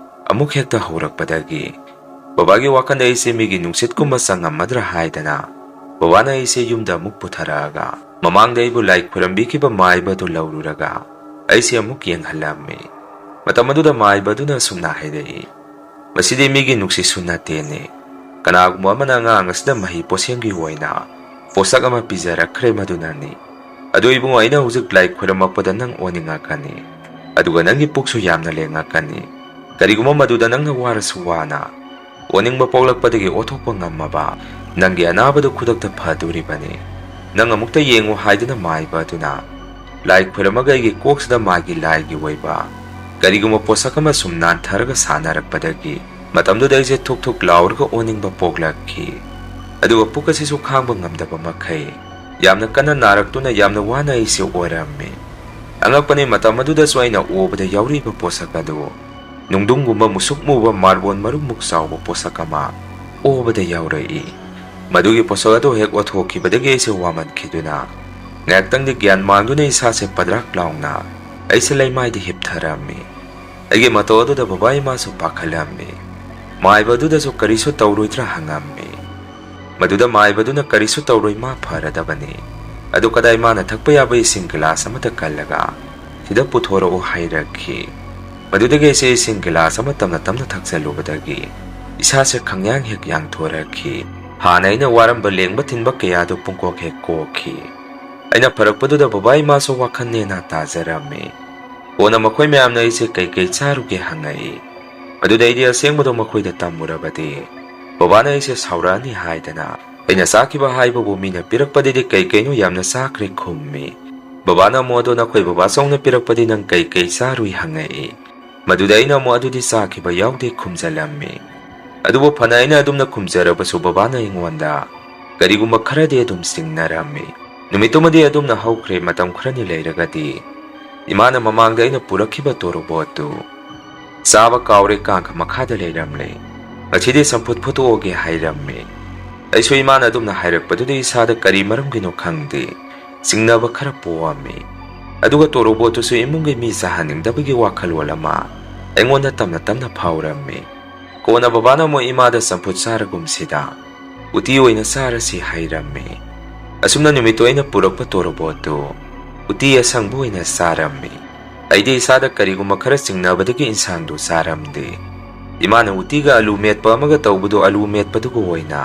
ꯑꯃꯨꯛ ꯍꯦꯛꯇ ꯍꯧꯔꯛꯄꯗꯒꯤ ꯕꯕꯥꯒꯤ ꯋꯥꯈꯜꯗ ꯑꯩꯁꯦ ꯃꯤꯒꯤ ꯅꯨꯡꯁꯤꯠꯀꯨꯝꯕ ꯆꯪꯉꯝꯃꯗ꯭ꯔꯥ ꯍꯥꯏꯗꯅ ꯕꯕꯥꯅ ꯑꯩꯁꯦ ꯌꯨꯝꯗ ꯑꯃꯨꯛ ꯄꯨꯊꯔꯛꯑꯒ ꯃꯃꯥꯡꯗ ꯑꯩꯕꯨ ꯂꯥꯏ ꯈꯨꯔꯝꯕꯤꯈꯤꯕ ꯃꯥꯏꯕ ꯑꯗꯨ ꯂꯧꯔꯨꯔꯒ ꯑꯩꯁꯦ ꯑꯃꯨꯛ ꯌꯦꯡꯍꯜꯂꯝꯃꯤ꯫ ꯃꯇꯝ ꯑꯗꯨꯗ ꯃꯥꯏꯕ ꯑꯗꯨꯅ ꯑꯁꯨꯝꯅ ꯍꯥꯏꯔꯛꯏ, "ꯃꯁꯤꯗꯤ ꯃꯤꯒꯤ ꯅꯨꯡꯁꯤꯠꯁꯨ ꯅꯠꯇꯦꯅꯦ꯫ ꯀꯅꯥꯒꯨꯝꯕ ꯑꯃꯅ ꯑꯉꯥꯡ ꯑꯁꯤꯗ ꯃꯍꯩ ꯄꯣꯠꯁꯦꯝꯒꯤ ꯑꯣꯏꯅ ꯄꯣꯠꯁꯛ ꯑꯃ ꯄꯤꯖꯔꯛꯈ꯭ꯔꯦ, ꯃꯗꯨꯅꯅꯤ꯫ ꯑꯗꯨ ꯏꯕꯨꯡꯉꯣ, ꯑꯩꯅ ꯍꯧꯖꯤꯛ ꯂꯥꯏ ꯈꯣꯏꯔꯝꯃꯛꯄꯗ ꯅꯪ ꯑꯣꯟꯅꯤꯡꯉꯛꯀꯅꯤ, ꯑꯗꯨꯒ ꯅꯪꯒꯤ ꯄꯨꯛꯁꯨ ꯌꯥꯝꯅ ꯂꯦꯡꯉꯛꯀꯅꯤ꯫ ꯀꯔꯤꯒꯨꯝꯕ ꯃꯗꯨꯗ ꯅꯪꯅ ꯋꯥꯔꯁꯨ ꯋꯥꯅ ꯑꯣꯅꯤꯡꯕ ꯄꯣꯛꯂꯛꯄꯗꯒꯤ ꯑꯣꯊꯣꯛꯄ ꯉꯝꯃꯕ ꯅꯪꯒꯤ ꯑꯅꯥꯕꯗꯨ ꯈꯨꯗꯛꯇ ꯐꯗꯣꯔꯤꯕꯅꯤ꯫ ꯅꯪ ꯑꯃꯨꯛꯇ ꯌꯦꯡꯉꯨ ꯍꯥꯏꯗꯨꯅ ꯃꯥꯏꯕ ꯑꯗꯨꯅ ꯂꯥꯏ ꯈꯣꯏꯔꯝꯃꯒ ꯑꯩꯒꯤ ꯀꯣꯛꯁꯤꯗ ꯃꯥꯒꯤ ꯂꯥꯏꯒꯤ ꯑꯣꯏꯕ ꯀꯔꯤꯒꯨꯝꯕ ꯄꯣꯠꯁꯛ ꯑꯃ ꯁꯨꯝ ꯅꯥꯟꯊꯔꯒ ꯁꯥꯟꯅꯔꯛꯄꯗꯒꯤ ꯃꯇꯝꯗꯨꯗ ꯑꯩꯁꯦ ꯊꯨꯛ ꯊꯨꯛ ꯂꯥꯎꯔꯒ ꯑꯣꯅꯤꯡꯕ ꯄꯣꯛꯂꯛꯈꯤ꯫ ꯑꯗꯨꯒ ꯄꯨꯛ ꯑꯁꯤꯁꯨ ꯈꯥꯡꯕ ꯉꯝꯗꯕ ꯃꯈꯩ ꯌꯥꯝꯅ ꯀꯟꯅ ꯅꯥꯔꯛꯇꯨꯅ ꯌꯥꯝꯅ ꯋꯥꯅ ꯑꯩꯁꯦ ꯑꯣꯏꯔꯝꯃꯤ꯫ ꯑꯉꯛꯄꯅꯤ, ꯃꯇꯝ ꯑꯗꯨꯗꯁꯨ ꯑꯩꯅ ꯑꯣꯕꯗ ꯌꯥꯎꯔꯤꯕ ꯄꯣꯠꯁꯛ ꯑꯗꯨ ꯅꯨꯡꯗꯨꯡꯒꯨꯝꯕ ꯃꯨꯁꯨꯛ ꯃꯨꯕ ꯃꯥꯔꯕꯣꯟ ꯃꯔꯨꯝꯃꯨꯛ ꯆꯥꯎꯕ ꯄꯣꯠꯁꯛ ꯑꯃ ꯑꯣꯕꯗ ꯌꯥꯎꯔꯛꯏ꯫ ꯃꯗꯨꯒꯤ ꯄꯣꯠꯁꯛ ꯑꯗꯨ ꯍꯦꯛ ꯑꯣꯊꯣꯛꯈꯤꯕꯗꯒꯤ ꯑꯩꯁꯦ ꯋꯥꯃꯟꯈꯤꯗꯨꯅ ꯉꯥꯏꯍꯥꯛꯇꯪꯗꯤ ꯒ꯭ꯌꯥꯟ ꯃꯥꯡꯗꯨꯅ ꯏꯁꯥꯁꯦ ꯄꯗ꯭ꯔꯥꯛ ꯂꯥꯎꯅ ꯑꯩꯁꯦ ꯂꯩꯃꯥꯏꯗ ꯍꯤꯞꯊꯔꯝꯃꯤ꯫ ꯑꯩꯒꯤ ꯃꯇꯧ ꯑꯗꯨꯗ ꯕꯕꯥ ꯏꯃꯥꯁꯨ ꯄꯥꯈꯠꯂꯝꯃꯤ꯫ ꯃꯥꯏꯕ ꯑꯗꯨꯗꯁꯨ ꯀꯔꯤꯁꯨ ꯇꯧꯔꯣꯏꯗ꯭ꯔꯥ ꯍꯪꯉꯝꯃꯤ꯫ ꯃꯗꯨꯗ ꯃꯥꯏꯕꯗꯨꯅ ꯀꯔꯤꯁꯨ ꯇꯧꯔꯣꯏ, ꯃꯥ ꯐꯔꯗꯕꯅꯤ꯫ ꯑꯗꯨ ꯀꯗꯥꯏ, ꯃꯥꯅ ꯊꯛꯄ ꯌꯥꯕ ꯏꯁꯤꯡ ꯒꯤꯂꯥꯁ ꯑꯃꯠꯇ ꯀꯜꯂꯒ ꯁꯤꯗ ꯄꯨꯊꯣꯔꯛꯎ ꯍꯥꯏꯔꯛꯈꯤ꯫ ꯃꯗꯨꯗꯒꯤ ꯑꯩꯁꯦ ꯏꯁꯤꯡ ꯒꯤꯂꯥꯁ ꯑꯃ ꯇꯞꯅ ꯇꯞꯅ ꯊꯛꯆꯜꯂꯨꯕꯗꯒꯤ ꯏꯁꯥꯁꯦ ꯈꯪꯌꯥꯡ ꯍꯦꯛ ꯌꯥꯡꯊꯣꯔꯛꯈꯤ꯫ ꯍꯥꯟꯅ ꯑꯩꯅ ꯋꯥꯔꯝꯕ ꯂꯦꯡꯕ ꯊꯤꯟꯕ ꯀꯌꯥꯗꯨ ꯄꯨꯡꯀꯣꯛ ꯍꯦꯛ ꯀꯣꯛꯈꯤ꯫ ꯑꯩꯅ ꯐꯔꯛꯄꯗꯨꯗ ꯕꯕꯥ ꯏꯃꯥꯁꯨ ꯋꯥꯈꯜ ꯅꯦꯅꯥ ꯇꯥꯖꯔꯝꯃꯤ꯫ ꯀꯣꯟꯅ ꯃꯈꯣꯏ ꯃꯌꯥꯝꯅ ꯑꯩꯁꯦ ꯀꯩ ꯀꯩ ꯆꯥꯔꯨꯒꯦ ꯍꯪꯉꯛꯏ꯫ ꯑꯗꯨꯗ ꯑꯩꯗꯤ ꯑꯁꯦꯡꯕꯗꯣ ꯃꯈꯣꯏꯗ ꯇꯝꯃꯨꯔꯕꯗꯤ ꯕꯕꯥꯅ ꯑꯩꯁꯦ ꯁꯥꯎꯔꯛꯑꯅꯤ ꯍꯥꯏꯗꯅ ꯑꯩꯅ ꯆꯥꯈꯤꯕ ꯍꯥꯏꯕꯕꯨ ꯃꯤꯅ ꯄꯤꯔꯛꯄꯗꯗꯤ ꯀꯩ ꯀꯩꯅꯣ ꯌꯥꯝꯅ ꯆꯥꯈ꯭ꯔꯦ ꯈꯨꯝꯃꯤ꯫ ꯕꯕꯥꯅ ꯑꯃꯨꯛ ꯑꯗꯣ ꯅꯈꯣꯏ ꯕꯕꯥ ꯆꯧꯅ ꯄꯤꯔꯛꯄꯗꯤ ꯅꯪ ꯀꯩ ꯀꯩ ꯆꯥꯔꯨꯏ ꯍꯪꯉꯛꯏ꯫ ꯃꯗꯨꯗ ꯑꯩꯅ ꯑꯃꯨꯛ ꯑꯗꯨꯗꯤ ꯆꯥꯈꯤꯕ ꯌꯥꯎꯗꯦ ꯈꯨꯝꯖꯜꯂꯝꯃꯤ꯫ ꯑꯗꯨꯕꯨ ꯐꯅ ꯑꯩꯅ ꯑꯗꯨꯝꯅ ꯈꯨꯝꯖꯔꯕꯁꯨ ꯕꯕꯥꯅ ꯑꯩꯉꯣꯟꯗ ꯀꯔꯤꯒꯨꯝꯕ ꯈꯔꯗꯤ ꯑꯗꯨꯝ ꯆꯤꯡꯅꯔꯝꯃꯤ꯫ ꯅꯨꯃꯤꯠꯇꯨꯃꯗꯤ ꯑꯗꯨꯝꯅ ꯍꯧꯈ꯭ꯔꯦ꯫ ꯃꯇꯝ ꯈꯔꯅꯤ ꯂꯩꯔꯒꯗꯤ ꯏꯃꯥꯅ ꯃꯃꯥꯡꯗ ꯑꯩꯅ ꯄꯨꯔꯛꯈꯤꯕ ꯇꯣꯔꯣꯕꯣꯠꯇꯨ ꯆꯥꯕ ꯀꯥꯎꯔꯦ, ꯀꯥꯡꯈ ꯃꯈꯥꯗ ꯂꯩꯔꯝꯂꯦ꯫ ꯉꯁꯤꯗꯤ ꯆꯝꯐꯨꯠ ꯐꯨꯠꯇꯣꯛꯑꯒꯦ ꯍꯥꯏꯔꯝꯃꯤ꯫ ꯑꯩꯁꯨ ꯏꯃꯥꯅ ꯑꯗꯨꯝꯅ ꯍꯥꯏꯔꯛꯄꯗꯨꯗ ꯏꯁꯥꯗ ꯀꯔꯤ ꯃꯔꯝꯒꯤꯅꯣ ꯈꯪꯗꯦ, ꯆꯤꯡꯅꯕ ꯈꯔ ꯄꯣꯛꯑꯝꯃꯤ꯫ ꯑꯗꯨꯒ ꯇꯣꯔꯣꯕꯣꯠꯇꯨꯁꯨ ꯏꯃꯨꯡꯒꯤ ꯃꯤ ꯆꯥꯍꯟꯅꯤꯡꯗꯕꯒꯤ ꯋꯥꯈꯜꯂꯣꯟ ꯑꯃ ꯑꯩꯉꯣꯟꯗ ꯇꯞꯅ ꯇꯞꯅ ꯐꯥꯎꯔꯝꯃꯤ꯫ ꯀꯣꯟꯅ ꯕꯕꯥꯅ ꯑꯃꯨꯛ ꯏꯃꯥꯗ ꯆꯝꯐꯨꯠ ꯆꯥꯔꯒꯨꯝꯁꯤꯗ ꯎꯇꯤ ꯑꯣꯏꯅ ꯆꯥꯔꯁꯤ ꯍꯥꯏꯔꯝꯃꯤ꯫ ꯑꯁꯨꯝꯅ ꯅꯨꯃꯤꯠꯇꯨ ꯑꯩꯅ ꯄꯨꯔꯛꯄ ꯇꯣꯔꯣꯕꯣꯠꯇꯨ ꯎꯇꯤ ꯑꯁꯪꯕ ꯑꯣꯏꯅ ꯆꯥꯔꯝꯃꯤ꯫ ꯑꯩꯗꯤ ꯏꯁꯥꯗ ꯀꯔꯤꯒꯨꯝꯕ ꯈꯔ ꯆꯤꯡꯅꯕꯗꯒꯤ ꯏꯟꯁꯥꯡꯗꯨ ꯆꯥꯔꯝꯗꯦ꯫ ꯏꯃꯥꯅ ꯎꯇꯤꯒ ꯑꯂꯨ ꯃꯦꯠꯄ ꯑꯃꯒ ꯇꯧꯕꯗꯨ ꯑꯂꯨ ꯃꯦꯠꯄꯗꯨꯒ ꯑꯣꯏꯅ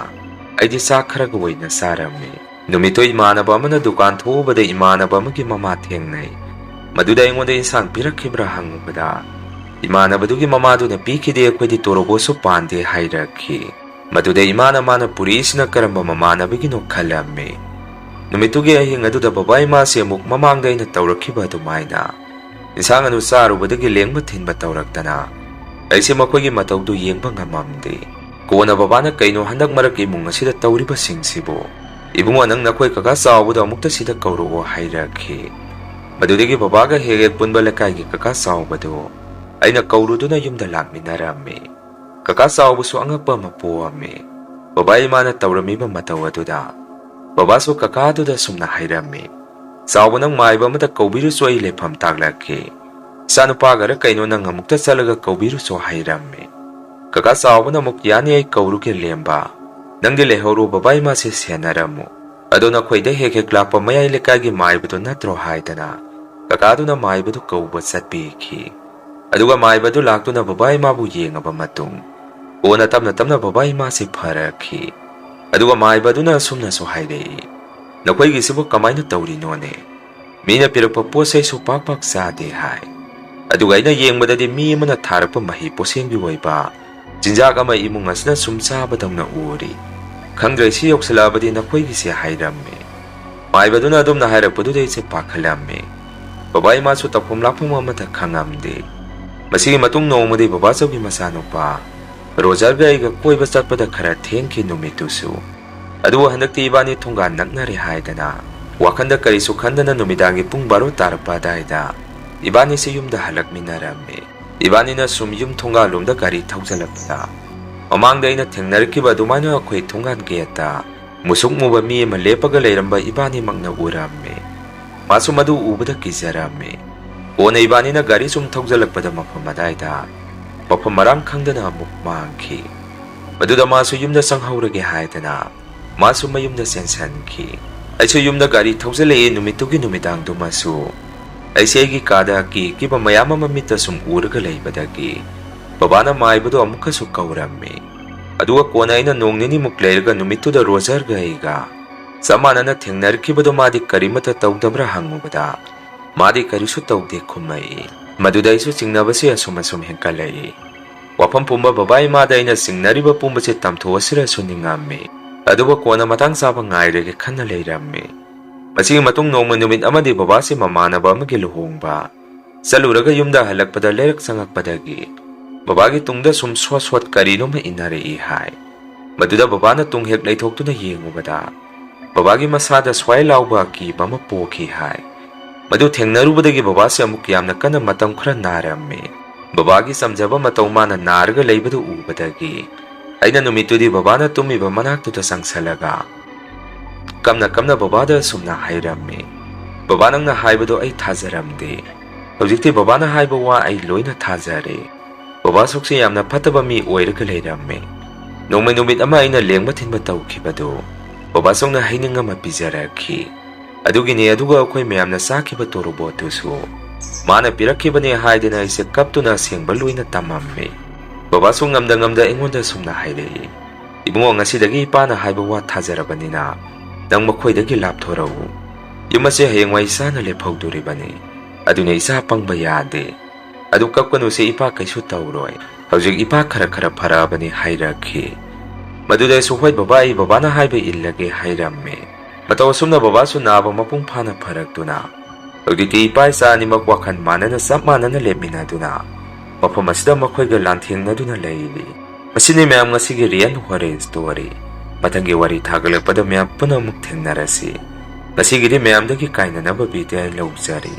ꯑꯩꯗꯤ ꯆꯥꯛ ꯈꯔꯒ ꯑꯣꯏꯅ ꯆꯥꯔꯝꯃꯤ꯫ ꯅꯨꯃꯤꯠꯇꯨ ꯏꯃꯥꯟꯅꯕ ꯑꯃꯅ ꯗꯨꯀꯥꯟ ꯊꯣꯛꯎꯕꯗ ꯏꯃꯥꯟꯅꯕ ꯑꯃꯒꯤ ꯃꯃꯥ ꯊꯦꯡꯅꯩ꯫ ꯃꯗꯨꯗ ꯑꯩꯉꯣꯟꯗ ꯏꯟꯁꯥꯡ ꯄꯤꯔꯛꯈꯤꯕ꯭ꯔꯥ ꯍꯪꯉꯨꯕꯗ, ꯏꯃꯥꯟꯅꯕꯗꯨꯒꯤ ꯃꯃꯥꯗꯨꯅ ꯄꯤꯈꯤꯗꯦ, ꯑꯩꯈꯣꯏꯗꯤ ꯇꯣꯔꯣꯕꯣꯠꯁꯨ ꯄꯥꯟꯗꯦ ꯍꯥꯏꯔꯛꯈꯤ꯫ ꯃꯗꯨꯗ ꯏꯃꯥꯅ ꯃꯥꯅ ꯄꯨꯔꯛꯏꯁꯤꯅ ꯀꯔꯝꯕ ꯃꯃꯥꯟꯅꯕꯒꯤꯅꯣ ꯈꯜꯂꯝꯃꯤ꯫ ꯅꯨꯃꯤꯠꯇꯨꯒꯤ ꯑꯍꯤꯡ ꯑꯗꯨꯗ ꯕꯕꯥ ꯏꯃꯥꯁꯦ ꯑꯃꯨꯛ ꯃꯃꯥꯡꯗ ꯑꯩꯅ ꯇꯧꯔꯛꯈꯤꯕ ꯑꯗꯨꯃꯥꯏꯅ ꯏꯟꯁꯥꯡ ꯑꯗꯨ ꯆꯥꯔꯨꯕꯗꯒꯤ ꯂꯦꯡꯕ ꯊꯤꯟꯕ ꯇꯧꯔꯛꯇꯅ ꯑꯩꯁꯦ ꯃꯈꯣꯏꯒꯤ ꯃꯇꯧꯗꯨ ꯌꯦꯡꯕ ꯉꯝꯃꯝꯗꯦ꯫ ꯀꯣꯟꯅ ꯕꯕꯥꯅ ꯀꯩꯅꯣ ꯍꯟꯗꯛ ꯃꯔꯛ ꯏꯃꯨꯡ ꯑꯁꯤꯗ ꯇꯧꯔꯤꯕꯁꯤꯡꯁꯤꯕꯨ? "ꯏꯕꯨꯡꯉꯣ, ꯅꯪ ꯅꯈꯣꯏ ꯀꯀꯥ ꯆꯥꯎꯕꯗꯣ ꯑꯃꯨꯛꯇ ꯁꯤꯗ ꯀꯧꯔꯛꯑꯣ" ꯍꯥꯏꯔꯛꯈꯤ꯫ ꯃꯗꯨꯗꯒꯤ ꯕꯕꯥꯒ ꯍꯦꯛ ꯍꯦꯛ ꯄꯨꯟꯕ ꯂꯩꯀꯥꯏꯒꯤ ꯀꯀꯥ ꯆꯥꯎꯕꯗꯨ ꯑꯩꯅ ꯀꯧꯔꯨꯗꯨꯅ ꯌꯨꯝꯗ ꯂꯥꯛꯃꯤꯟꯅꯔꯝꯃꯤ꯫ ꯀꯀꯥ ꯆꯥꯎꯕꯁꯨ ꯑꯉꯛꯄ ꯑꯃ ꯄꯣꯛꯑꯝꯃꯤ꯫ ꯕꯕꯥ ꯏꯃꯥꯅ ꯇꯧꯔꯝꯃꯤꯕ ꯃꯇꯧ ꯑꯗꯨꯗ ꯕꯕꯥꯁꯨ ꯀꯀꯥꯗꯨꯗ ꯁꯨꯝꯅ ꯍꯥꯏꯔꯝꯃꯤ, "ꯆꯥꯎꯕ, ꯅꯪ ꯃꯥꯏꯕ ꯑꯃꯗ ꯀꯧꯕꯤꯔꯨꯆꯣ, ꯑꯩ ꯂꯩꯐꯝ ꯇꯥꯛꯂꯛꯀꯦ꯫ ꯏꯆꯥꯅꯨꯄꯥꯒꯔ ꯀꯩꯅꯣ ꯅꯪ ꯑꯃꯨꯛꯇ ꯆꯠꯂꯒ ꯀꯧꯕꯤꯔꯨꯆꯣ" ꯍꯥꯏꯔꯝꯃꯤ꯫ ꯀꯀꯥ ꯆꯥꯎꯕꯅ ꯑꯃꯨꯛ, "ꯌꯥꯅꯤ, ꯑꯩ ꯀꯧꯔꯨꯒꯦ ꯂꯦꯝꯕ꯫ ꯅꯪꯗꯤ ꯂꯩꯍꯧꯔꯣ, ꯕꯕꯥ ꯏꯃꯥꯁꯦ ꯁꯦꯟꯅꯔꯝꯃꯨ꯫ ꯑꯗꯣ ꯅꯈꯣꯏꯗ ꯍꯦꯛ ꯍꯦꯛ ꯂꯥꯛꯄ ꯃꯌꯥꯏ ꯂꯩꯀꯥꯏꯒꯤ ꯃꯥꯏꯕꯗꯣ ꯅꯠꯇ꯭ꯔꯣ?" ꯍꯥꯏꯗꯅ ꯀꯀꯥꯗꯨꯅ ꯃꯥꯏꯕꯗꯨ ꯀꯧꯕ ꯆꯠꯄꯤꯈꯤ꯫ ꯑꯗꯨꯒ ꯃꯥꯏꯕꯗꯨ ꯂꯥꯛꯇꯨꯅ ꯕꯕꯥ ꯏꯃꯥꯕꯨ ꯌꯦꯡꯉꯕ ꯃꯇꯨꯡ ꯀꯣꯟꯅ ꯇꯞꯅ ꯇꯞꯅ ꯕꯕꯥ ꯏꯃꯥꯁꯤ ꯐꯔꯛꯈꯤ꯫ ꯑꯗꯨꯒ ꯃꯥꯏꯕꯗꯨꯅ ꯑꯁꯨꯝꯅꯁꯨ ꯍꯥꯏꯔꯛꯏ, "ꯅꯈꯣꯏꯒꯤꯁꯤꯕꯨ ꯀꯃꯥꯏꯅ ꯇꯧꯔꯤꯅꯣꯅꯦ? ꯃꯤꯅ ꯄꯤꯔꯛꯄ ꯄꯣꯠ ꯆꯩꯁꯨ ꯄꯥꯛ ꯄꯥꯛ ꯆꯥꯗꯦ ꯍꯥꯏ꯫ ꯑꯗꯨꯒ ꯑꯩꯅ ꯌꯦꯡꯕꯗꯗꯤ ꯃꯤ ꯑꯃꯅ ꯊꯥꯔꯛꯄ ꯃꯍꯩ ꯄꯣꯠꯁꯦꯝꯒꯤ ꯑꯣꯏꯕ ꯆꯤꯟꯖꯥꯛ ꯑꯃ ꯏꯃꯨꯡ ꯑꯁꯤꯅ ꯁꯨꯝ ꯆꯥꯕꯗꯧꯅ ꯎꯔꯤ꯫ ꯈꯪꯗ꯭ꯔꯦ, ꯁꯤ ꯌꯧꯁꯤꯜꯂꯛꯑꯕꯗꯤ ꯅꯈꯣꯏꯒꯤꯁꯦ" ꯍꯥꯏꯔꯝꯃꯤ꯫ ꯃꯥꯏꯕꯗꯨꯅ ꯑꯗꯨꯝꯅ ꯍꯥꯏꯔꯛꯄꯗꯨꯗ ꯑꯩꯁꯦ ꯄꯥꯈꯠꯂꯝꯃꯤ꯫ ꯕꯕꯥ ꯏꯃꯥꯁꯨ ꯇꯧꯐꯝ ꯂꯥꯛꯐꯝ ꯑꯃꯠꯇ ꯈꯪꯉꯝꯗꯦ꯫ ꯃꯁꯤꯒꯤ ꯃꯇꯨꯡ ꯅꯣꯡꯃꯗꯤ ꯕꯕꯥꯆꯧꯒꯤ ꯃꯆꯥꯅꯨꯄꯥ ꯔꯣꯖꯔꯒ ꯑꯩꯒ ꯀꯣꯏꯕ ꯆꯠꯄꯗ ꯈꯔ ꯊꯦꯡꯈꯤ ꯅꯨꯃꯤꯠꯇꯨꯁꯨ꯫ ꯑꯗꯨꯕꯨ ꯍꯟꯗꯛꯇꯤ ꯏꯕꯥꯅꯤ ꯊꯣꯡꯒꯥꯟ ꯅꯛꯅꯔꯦ ꯍꯥꯏꯗꯅ ꯋꯥꯈꯟꯗ ꯀꯔꯤꯁꯨ ꯈꯟꯗꯅ ꯅꯨꯃꯤꯗꯥꯡꯒꯤ ꯄꯨꯡ ꯕꯥꯔꯣ ꯇꯥꯔꯛꯄ ꯑꯗꯥꯏꯗ ꯏꯕꯥꯅꯤꯁꯦ ꯌꯨꯝꯗ ꯍꯜꯂꯛꯃꯤꯟꯅꯔꯝꯃꯤ꯫ ꯏꯕꯥꯅꯤꯅ ꯁꯨꯝ ꯌꯨꯝ ꯊꯣꯡꯒꯥꯜꯂꯣꯝꯗ ꯒꯥꯔꯤ ꯊꯧꯖꯤꯜꯂꯛꯄꯗ ꯃꯃꯥꯡꯗ ꯑꯩꯅ ꯊꯦꯡꯅꯔꯛꯈꯤꯕ ꯑꯗꯨꯃꯥꯏꯅ ꯑꯩꯈꯣꯏ ꯊꯣꯡꯒꯥꯟ ꯒꯦꯠꯇ ꯃꯨꯁꯨꯛ ꯃꯨꯕ ꯃꯤ ꯑꯃ ꯂꯦꯞꯄꯒ ꯂꯩꯔꯝꯕ ꯏꯕꯥꯅꯤꯃꯛꯅ ꯎꯔꯝꯃꯤ꯫ ꯃꯥꯁꯨ ꯃꯗꯨ ꯎꯕꯗ ꯀꯤꯖꯔꯝꯃꯤ꯫ ꯀꯣꯟꯅ ꯏꯕꯥꯅꯤꯅ ꯒꯥꯔꯤ ꯁꯨꯝ ꯊꯧꯖꯤꯜꯂꯛꯄꯗ ꯃꯐꯝ ꯑꯗꯥꯏꯗ ꯃꯐꯝ ꯃꯔꯥꯡ ꯈꯪꯗꯅ ꯑꯃꯨꯛ ꯃꯥꯡꯈꯤ꯫ ꯃꯗꯨꯗ ꯃꯥꯁꯨ ꯌꯨꯝꯗ ꯆꯪꯍꯧꯔꯒꯦ ꯍꯥꯏꯗꯅ ꯃꯥꯁꯨ ꯃꯌꯨꯝꯗ ꯆꯦꯟꯁꯤꯟꯈꯤ꯫ ꯑꯩꯁꯨ ꯌꯨꯝꯗ ꯒꯥꯔꯤ ꯊꯧꯖꯤꯜꯂꯛꯏ꯫ ꯅꯨꯃꯤꯠꯇꯨꯒꯤ ꯅꯨꯃꯤꯗꯥꯡꯗꯨꯃꯁꯨ ꯑꯩꯁꯦ ꯑꯩꯒꯤ ꯀꯥꯗ ꯑꯀꯤ ꯑꯀꯤꯕ ꯃꯌꯥꯝ ꯑꯃ ꯃꯤꯠꯇ ꯁꯨꯝ ꯎꯔꯒ ꯂꯩꯕꯗꯒꯤ ꯕꯕꯥꯅ ꯃꯥꯏꯕꯗꯣ ꯑꯃꯨꯛꯀꯁꯨ ꯀꯧꯔꯝꯃꯤ꯫ ꯑꯗꯨꯒ ꯀꯣꯟꯅ ꯑꯩꯅ ꯅꯣꯡ ꯅꯤꯅꯤꯃꯨꯛ ꯂꯩꯔꯒ ꯅꯨꯃꯤꯠꯇꯨꯗ ꯔꯣꯖꯔꯒ ꯑꯩꯒ ꯆꯞ ꯃꯥꯟꯅꯅ ꯊꯦꯡꯅꯔꯛꯈꯤꯕꯗꯣ ꯃꯥꯗꯤ ꯀꯔꯤꯃꯠꯇ ꯇꯧꯗꯕ꯭ꯔꯥ ꯍꯪꯉꯨꯕꯗ ꯃꯥꯗꯤ ꯀꯔꯤꯁꯨ ꯇꯧꯗꯦ ꯈꯨꯝꯃꯛꯏ꯫ ꯃꯗꯨꯗ ꯑꯩꯁꯨ ꯆꯤꯡꯅꯕꯁꯤ ꯑꯁꯨꯝ ꯑꯁꯨꯝ ꯍꯦꯟꯒꯠꯂꯛꯏ꯫ ꯋꯥꯐꯝ ꯄꯨꯝꯕ ꯕꯕꯥ ꯏꯃꯥꯗ ꯑꯩꯅ ꯆꯤꯡꯅꯔꯤꯕ ꯄꯨꯝꯕꯁꯦ ꯇꯝꯊꯣꯛꯑꯁꯤꯔꯁꯨ ꯅꯤꯡꯉꯝꯃꯤ꯫ ꯑꯗꯨꯕꯨ ꯀꯣꯟꯅ ꯃꯇꯥꯡ ꯆꯥꯕ ꯉꯥꯏꯔꯒꯦ ꯈꯟꯅ ꯂꯩꯔꯝꯃꯤ꯫ ꯃꯁꯤꯒꯤ ꯃꯇꯨꯡ ꯅꯣꯡꯃ ꯅꯨꯃꯤꯠ ꯑꯃꯗꯤ ꯕꯕꯥꯁꯤ ꯃꯃꯥꯟꯅꯕ ꯑꯃꯒꯤ ꯂꯨꯍꯣꯡꯕ ꯆꯠꯂꯨꯔꯒ ꯌꯨꯝꯗ ꯍꯜꯂꯛꯄꯗ ꯂꯩꯔꯛ ꯆꯪꯉꯛꯄꯗꯒꯤ ꯕꯕꯥꯒꯤ ꯇꯨꯡꯗ ꯁꯨꯝ ꯁꯣꯠ ꯁꯣꯠ ꯀꯔꯤꯅꯣꯝꯃ ꯏꯟꯅꯔꯛꯏ ꯍꯥꯏ꯫ ꯃꯗꯨꯗ ꯕꯕꯥꯅ ꯇꯨꯡ ꯍꯦꯛ ꯂꯩꯊꯣꯛꯇꯨꯅ ꯌꯦꯡꯉꯨꯕꯗ ꯕꯕꯥꯒꯤ ꯃꯁꯥꯗ ꯁ꯭ꯋꯥꯏ ꯂꯥꯎꯕ ꯑꯀꯤꯕ ꯑꯃ ꯄꯣꯛꯈꯤ ꯍꯥꯏ꯫ ꯃꯗꯨ ꯊꯦꯡꯅꯔꯨꯕꯗꯒꯤ ꯕꯕꯥꯁꯦ ꯑꯃꯨꯛ ꯌꯥꯝꯅ ꯀꯟꯅ ꯃꯇꯝ ꯈꯔ ꯅꯥꯔꯝꯃꯤ꯫ ꯕꯕꯥꯒꯤ ꯆꯝꯖꯕ ꯃꯇꯧ ꯃꯥꯅ ꯅꯥꯔꯒ ꯂꯩꯕꯗꯨ ꯎꯕꯗꯒꯤ ꯑꯩꯅ ꯅꯨꯃꯤꯠꯇꯨꯗꯤ ꯕꯕꯥꯅ ꯇꯨꯝꯃꯤꯕ ꯃꯅꯥꯛꯇꯨꯗ ꯆꯪꯁꯜꯂꯒ ꯀꯝꯅ ꯀꯝꯅ ꯕꯕꯥꯗ ꯑꯁꯨꯝꯅ ꯍꯥꯏꯔꯝꯃꯤ, "ꯕꯕꯥ, ꯅꯪꯅ ꯍꯥꯏꯕꯗꯣ ꯑꯩ ꯊꯥꯖꯔꯝꯗꯦ꯫ ꯍꯧꯖꯤꯛꯇꯤ ꯕꯕꯥꯅ ꯍꯥꯏꯕ ꯋꯥ ꯑꯩ ꯂꯣꯏꯅ ꯊꯥꯖꯔꯦ꯫ ꯕꯕꯥ ꯁꯨꯛꯁꯦ ꯌꯥꯝꯅ ꯐꯠꯇꯕ ꯃꯤ ꯑꯣꯏꯔꯒ ꯂꯩꯔꯝꯃꯦ꯫ ꯅꯣꯡꯃꯩ ꯅꯨꯃꯤꯠ ꯑꯃ ꯑꯩꯅ ꯂꯦꯡꯕ ꯊꯤꯟꯕ ꯇꯧꯈꯤꯕꯗꯨ ꯕꯕꯥ ꯁꯨꯛꯅ ꯍꯩꯅꯤꯡ ꯑꯃ ꯄꯤꯖꯔꯛꯈꯤ꯫ ꯑꯗꯨꯒꯤꯅꯦ, ꯑꯗꯨꯒ ꯑꯩꯈꯣꯏ ꯃꯌꯥꯝꯅ ꯆꯥꯈꯤꯕ ꯇꯣꯔꯣꯕꯣꯠꯇꯨꯁꯨ ꯃꯥꯅ ꯄꯤꯔꯛꯈꯤꯕꯅꯦ" ꯍꯥꯏꯗꯅ ꯑꯩꯁꯦ ꯀꯞꯇꯨꯅ ꯑꯁꯦꯡꯕ ꯂꯣꯏꯅ ꯇꯝꯃꯝꯃꯤ꯫ ꯕꯕꯥꯁꯨ ꯉꯝꯗ ꯉꯝꯗ ꯑꯩꯉꯣꯟꯗ ꯑꯁꯨꯝꯅ ꯍꯥꯏꯔꯛꯏ, "ꯏꯕꯨꯡꯉꯣ, ꯉꯁꯤꯗꯒꯤ ꯏꯄꯥꯅ ꯍꯥꯏꯕ ꯋꯥ ꯊꯥꯖꯔꯕꯅꯤꯅ ꯅꯪ ꯃꯈꯣꯏꯗꯒꯤ ꯂꯥꯞꯊꯣꯔꯛꯎ꯫ ꯌꯨꯝ ꯑꯁꯦ ꯍꯌꯦꯡꯋꯥꯏ ꯏꯆꯥꯅ ꯂꯦꯞꯍꯧꯗꯣꯔꯤꯕꯅꯤ꯫ ꯑꯗꯨꯅ ꯏꯆꯥ ꯄꯪꯕ ꯌꯥꯗꯦ꯫ ꯑꯗꯨ ꯀꯞꯀꯅꯨꯁꯦ, ꯏꯄꯥ ꯀꯩꯁꯨ ꯇꯧꯔꯣꯏ꯫ ꯍꯧꯖꯤꯛ ꯏꯄꯥ ꯈꯔ ꯈꯔ ꯐꯔꯛꯑꯕꯅꯤ" ꯍꯥꯏꯔꯛꯈꯤ꯫ ꯃꯗꯨꯗ ꯑꯩꯁꯨ, "ꯍꯣꯏ ꯕꯕꯥ, ꯑꯩ ꯕꯕꯥꯅ ꯍꯥꯏꯕ ꯏꯜꯂꯒꯦ" ꯍꯥꯏꯔꯝꯃꯤ꯫ ꯃꯇꯧ ꯑꯁꯨꯝꯅ ꯕꯕꯥꯁꯨ ꯅꯥꯕ ꯃꯄꯨꯡ ꯐꯥꯅ ꯐꯔꯛꯇꯨꯅ ꯍꯧꯖꯤꯛꯇꯤ ꯏꯄꯥ ꯏꯆꯥ ꯑꯅꯤꯃꯛ ꯋꯥꯈꯜ ꯃꯥꯟꯅꯅ ꯆꯞ ꯃꯥꯟꯅꯅ ꯂꯦꯞꯃꯤꯟꯅꯗꯨꯅ ꯃꯐꯝ ꯑꯁꯤꯗ ꯃꯈꯣꯏꯒ ꯂꯥꯟꯊꯦꯡꯅꯗꯨꯅ ꯂꯩꯔꯤ꯫ ꯃꯁꯤꯅꯤ ꯃꯌꯥꯝ ꯉꯁꯤꯒꯤ real horror story꯫ ꯃꯊꯪꯒꯤ ꯋꯥꯔꯤ ꯊꯥꯒꯠꯂꯛꯄꯗ ꯃꯌꯥꯝ ꯄꯨꯟꯅ ꯑꯃꯨꯛ ꯊꯦꯡꯅꯔꯁꯤ꯫ ꯉꯁꯤꯒꯤꯗꯤ ꯃꯌꯥꯝꯗꯒꯤ ꯀꯥꯏꯅꯅꯕ ꯕꯤꯗꯥꯏ ꯂꯧꯖꯔꯤ꯫